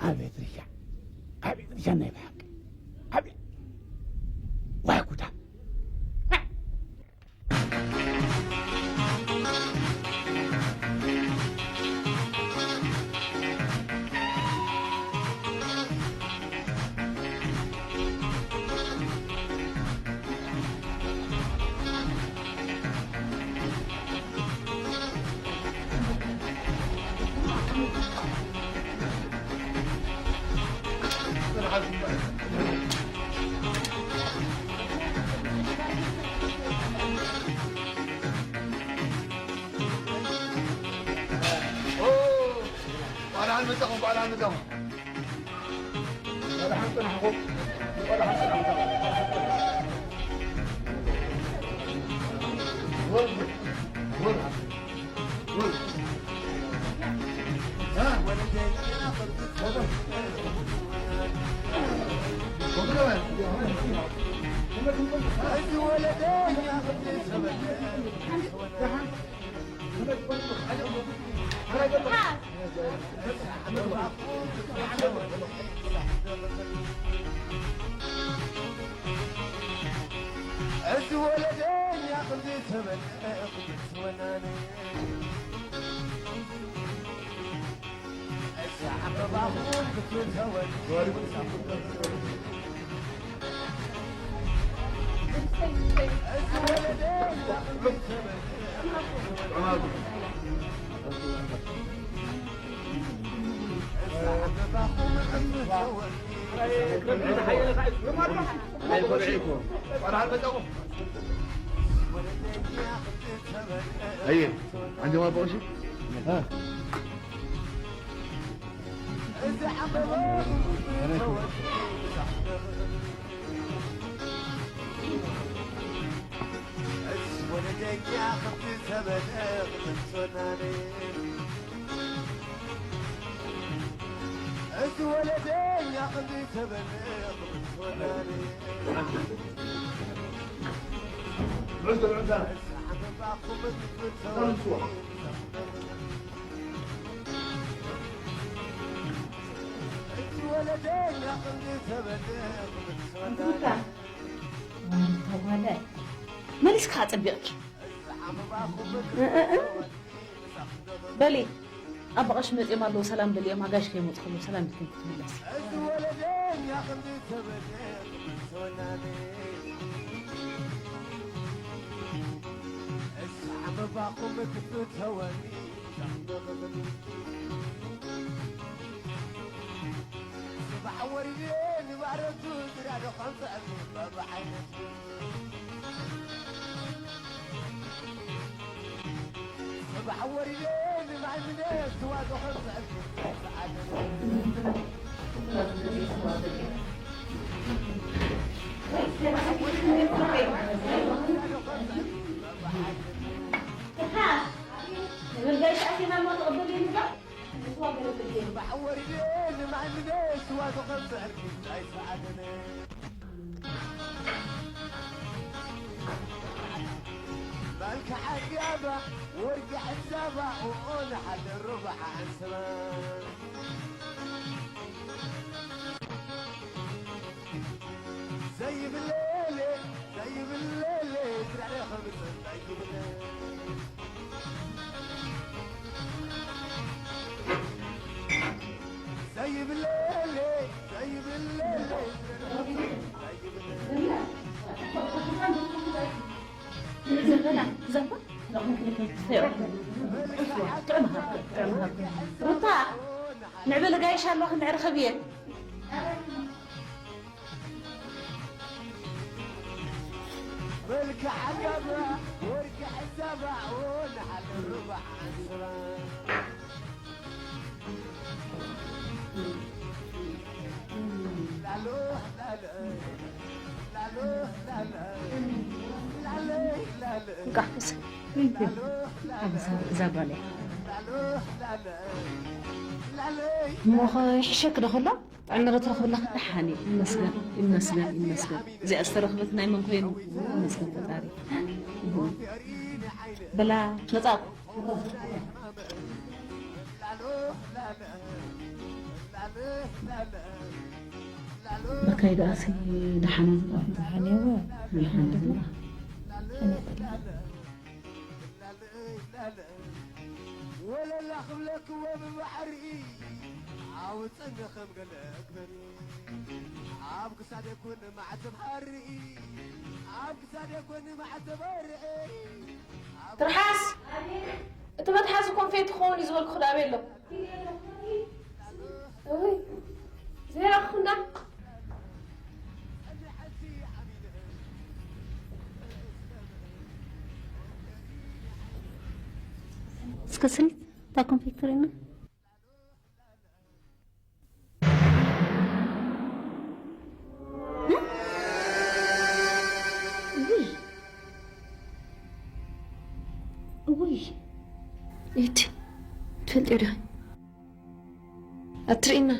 ኣቤት ርሻ፣ ኣቤት ርሻ ናይ ብሓቂ፣ ኣቤት ዋይ ጉዳ። እዚ ወለደኛ ክንዲ ተበልዐ ክትወናነ፣ እዚ ዓቐባኹም ክትተወል። እዚ ወለደኛ ክንዲ ተበልዐ أيه، عندي ما بقولش؟ ها. ኣንታ ጓለ፣ መሊስካ ኣጸቢቕኪ። እ፣ እ፣ እ። በሊ፣ ኣባ ቀሺ መጺኦም ኣለዉ፣ ሰላም በልዮም። ኣጋይሽ ከይመጹ ከለዉ ሰላም ኢልክን ክትምለሲ። ሩታ ንዕበለ ጋይሽ ኣለኹ ንዕርኸብ እየ። እዛ ጓለይ እሞ ይሕሸክ ዶ ከሎ ጥዕና ዶ ትረኽብላ? ደሓን እዩ። ይመስገን፣ ይመስገን፣ ይመስገን። እዚኣ ዝተረኽበት ናይ መን ኮይኑ? ይመስገን ፈጣሪ። በላ መጻ በካይ ደኣሲ ደሓና ዝብላ። ደሓን እየ። ኣልሓምዱሊላህ። ወለላ ክብለክዎ ብባሕሪ ኣውፅኒ ከም ገለ እግበሪ ኣብ ክሳደ ኩን ማዕተብ ሃርኢ ኣብ ክሳደ ኩን ማዕተብ ሃርኢ ትርሓስ እቲ መትሓዚ ኮንፌቲ ክኸውን እዩ ዝበልኩ ክዳበ የሎ ዘይረኽኹ እንዳ እስከ ስኒት እታ ኮንፌክተሪና ውይ እቲ ትፈልጥዮ ዲኺ ኣትርእና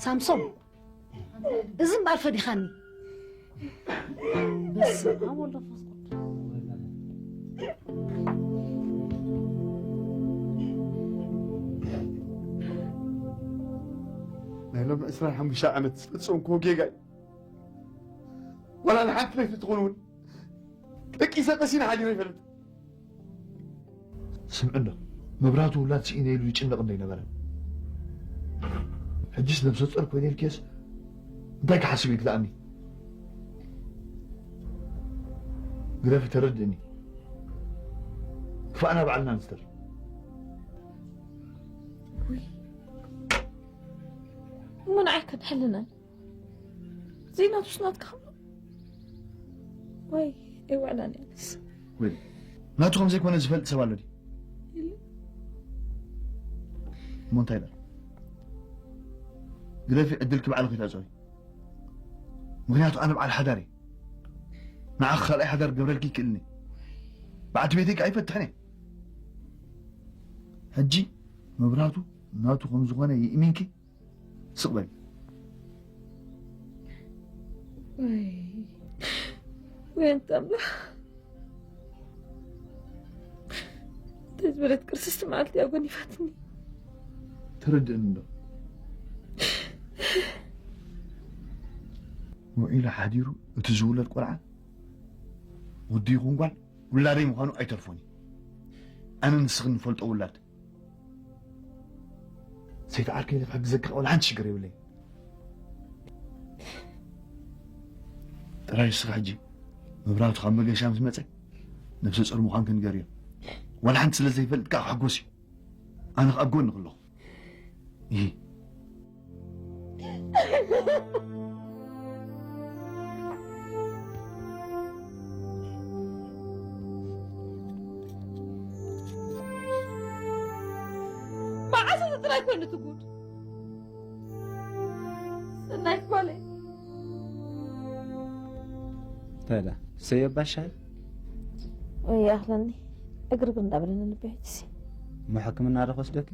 ሳምሶም፣ እዚ እምበኣር ፈዲኻኒ። በስመ ኣብ ወወልድ ወመንፈስ ቅዱስ። ናይ ሎም ዕስራን ሓሙሽተ ዓመት ዝፈጸምክዎ ጌጋ እዩ። ዋላ ንሓንቲ ለይቲ ትኹን እውን ደቂሰ ቀሲነ ሓዲረ ይፈልጥ። ስምዕዶ፣ መብራህቱ ውላድ ስኢነ ኢሉ ይጭነቕ እንዶ ኣይነበረን? ሕጅስ ነብሰ ጾር ኮይነ ኢልክዮስ እንታይ ክሓስብ ኢልክ ደኣኒ? ግደፊ፣ ተረድእኒ። ክፋእና ባዕልና ንስተር። እሞ ንዓይ ከድሕልናን ዘይናቱስ ናትካ ወይ ኣይውዕላን እያ ንስ። ወይ ናቱ ከም ዘይኮነ ዝፈልጥ ሰብ ኣሎ ድዩ? የለን። እሞ እንታይ ኢላ? ግደፊ፣ ዕድልኪ ባዕልኺ ተዕጸዊ። ምኽንያቱ ኣነ በዓል ሓዳር እየ። ንዓኺ ካልኣይ ሓዳር ክገብረልኪ ይክእልኒ። በዓልቲ ቤተይ ከኣ ይፈትሕን እየ። ሕጂ መብራህቱ ናቱ ከም ዝኾነ ይእሚንኪ ስቕ በሊ። ወይ ወይ ኣንታ ኣምላኽ፣ እንታይ ዝበለት ቅርስስቲ መዓልቲ እያ ጎኒፋትኒ። ተረድእኒ እንዶ? ውዒሉ ሓዲሩ እቲ ዝውለድ ቆልዓ ወዲ ይኹን ጓል ውላደይ ምዃኑ ኣይተርፎን እዩ። ኣነ ንስኽን ንፈልጦ ውላድ ሰይቲ ዓርከይ ኢለ ክሕግዘኪ ወላ ሓንቲ ሽግር የብለይ። ጥራይ ንስኻ ሕጂ መብራህቱ ካብ መገሻ ምስ መጸ ነብሰ ጾር ምዃንኪ ንገርዮ። ወላ ሓንቲ ስለ ዘይፈልጥ ከኣ ክሕጎስ እዩ። ኣነ ከኣ ኣብ ጎንኺ ኣለኹ። እሂ። መዓስ እዚ ጥራይ ኮይኑ እቲ ጉድ? ሰናይት ጓለይ። እንታይ ደኣ ሰዮ ባሻይ? ወይ ይኣኽለኒ። ዕግርግር እንዳበለኒ ልቢ ሕጅሲ። እሞ ሕክምና ዶ ክወስደኪ?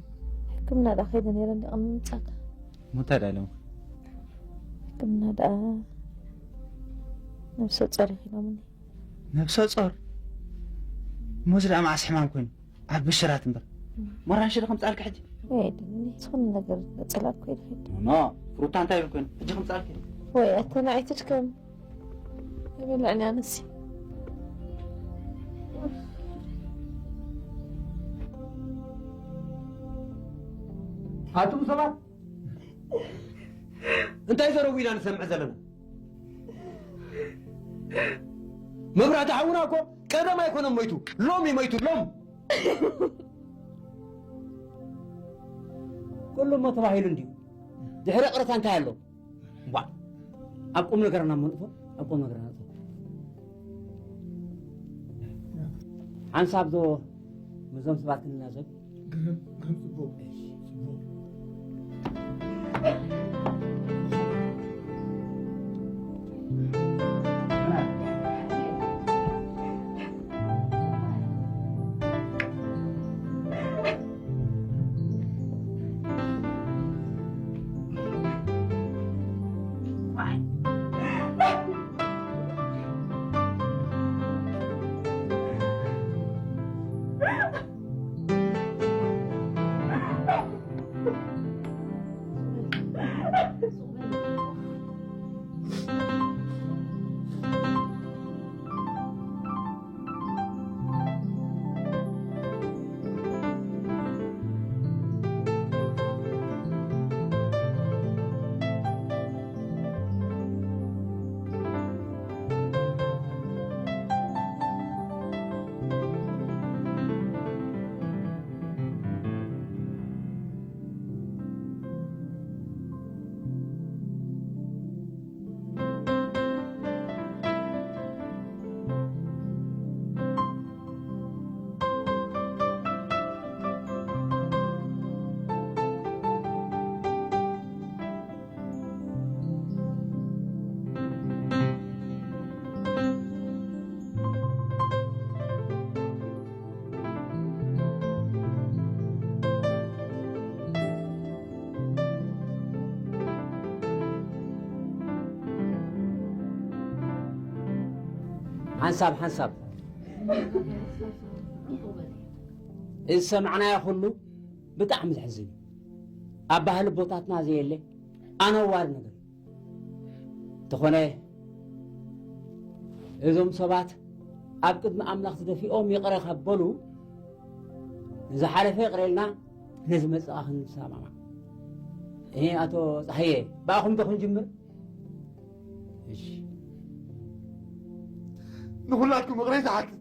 ሕክምና ደኣ ከይደ ነይረ እንዲ ቅድሚ ምምጻእካ። እሞ እንታይ ደኣ ኢሎምኺ? ሕክምና ደኣ ነብሰ ጾር ኢኺ ኢሎምኒ። ነብሰ ጾር? እሞ እዚ ደኣ መዓስ ሕማም ኮይኑ? ኣብ ብሽራት እምበር። ሞራንሽ ዶ ከምጻልኪ ሕጂ? ወይ ድኒ ዝኾነ ነገር ነጸላልኩ ኢልኺ። ኖ፣ ፍሩታ እንታይ ኢሉ ኮይኑ? ሕጂ ከምጻልኪ። ወይ ኣተ ንዓይ ትድከም። ይበልዕኒ ኣነሲ። ኣቱም ሰባት እንታይ ዘረቡ ኢና ንሰምዕ ዘለና? መብራህቲ ሓውና እኮ ቀደም ኣይኮነን ሞይቱ፣ ሎም እዩ ሞይቱ፣ ሎም። ኩሉ እሞ ተባሂሉ እንድዩ። ድሕሪ ቅረታ እንታይ ኣሎ? ዋ፣ ኣብ ቁም ነገርና እሞ ንእቶ፣ ኣብ ቁም ነገርና ንእቶ። ሓንሳብ ዶ ምስዞም ሰባት ክንናዘብ? ግርም፣ ግርም፣ ጽቡቕ፣ ጽቡቕ። ሓንሳብ ሓንሳብ እዚ ዝሰማዕናዮ ኩሉ ብጣዕሚ ዘሕዝን እዩ። ኣብ ባህሊ ኣቦታትና ዘየለ ኣነዋሪ ነገር እዩ። እንተኾነ እዞም ሰባት ኣብ ቅድሚ ኣምላኽ ተደፊኦም ይቕረ ካብ በሉ፣ ንዝሓለፈ ይቕረ ኢልና፣ ንዝመጽእ ክንሰማማዕ። እህ፣ ኣቶ ጸሃየ፣ ብኣኹም ዶ ክንጅምር? እሺ። ንኹላትኩም ይቕሬታ ይሓትት።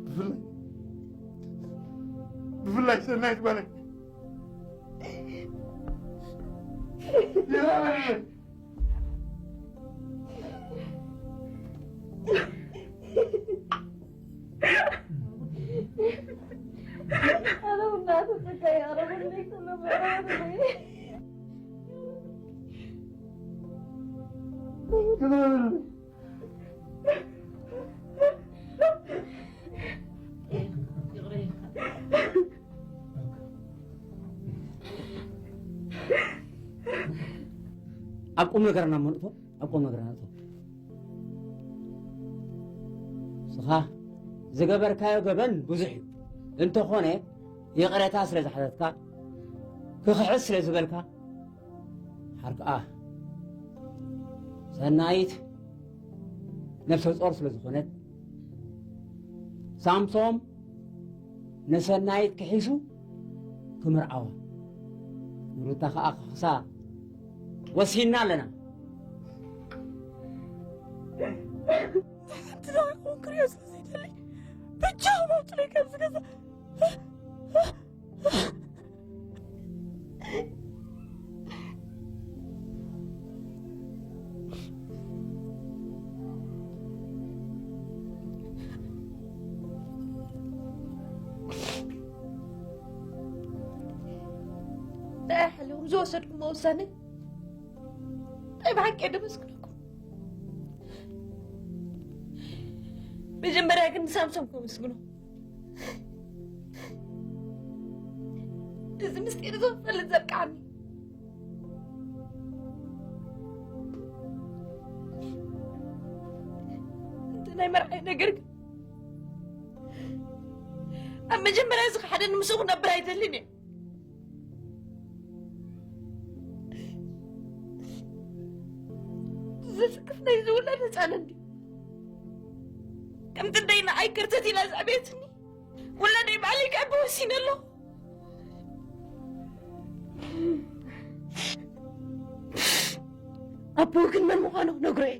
ብፍላይ፣ ብፍላይ ሰናይት ጓለይ። ይቕረ በልለይ። ኣብ ቁም ነገርና መንእቶ፣ ኣብ ቁም ነገርና እቶ። ንስኻ ዝገበርካዮ ገበን ብዙሕ እዩ። እንተኾነ ይቕሬታ ስለ ዝሓተትካ፣ ክኽሕስ ስለ ዝበልካ፣ ሓር ከኣ ሰናይት ነፍሰ ጾር ስለ ዝኾነት፣ ሳምሶም ንሰናይት ክሒሱ ክምርዓዋ፣ ንሩታ ከኣ ክኽሳ ወሲንና ኣለና። ሓንቲ ደቒቕ እውን ክርእዮ ስለ ዘይደሊ፣ ብጃኹም ኣውጽኡለይ ካብዚ ገዛ። እንታይ ሓለኹም ዝወሰድኩሞ ውሳነ? እንታይ ብሓቂ የመስግነኩም። መጀመርያ ግን ንሳምሶም ከመስግኖ። እዚ ምስጢር እዚ ክፈልጥ ዘብቅዓኒ። እቲ ናይ መርዓይ ነገር ግን ኣብ መጀመርያ ዝኸሓደኒ ምስኡ ክነብር ኣይደልን እየ። ዘስክፍ ናይ ዝውለድ ህፃን እንዲ ከምቲ ደይ ንዓይ ክርተት ኢላ ዘዕበየትኒ ውላደይ ባዕለይ ከዕቢ ወሲነ ኣለኹ። ኣቦ ግን መን ምዃኑ ክነግሮ እየ።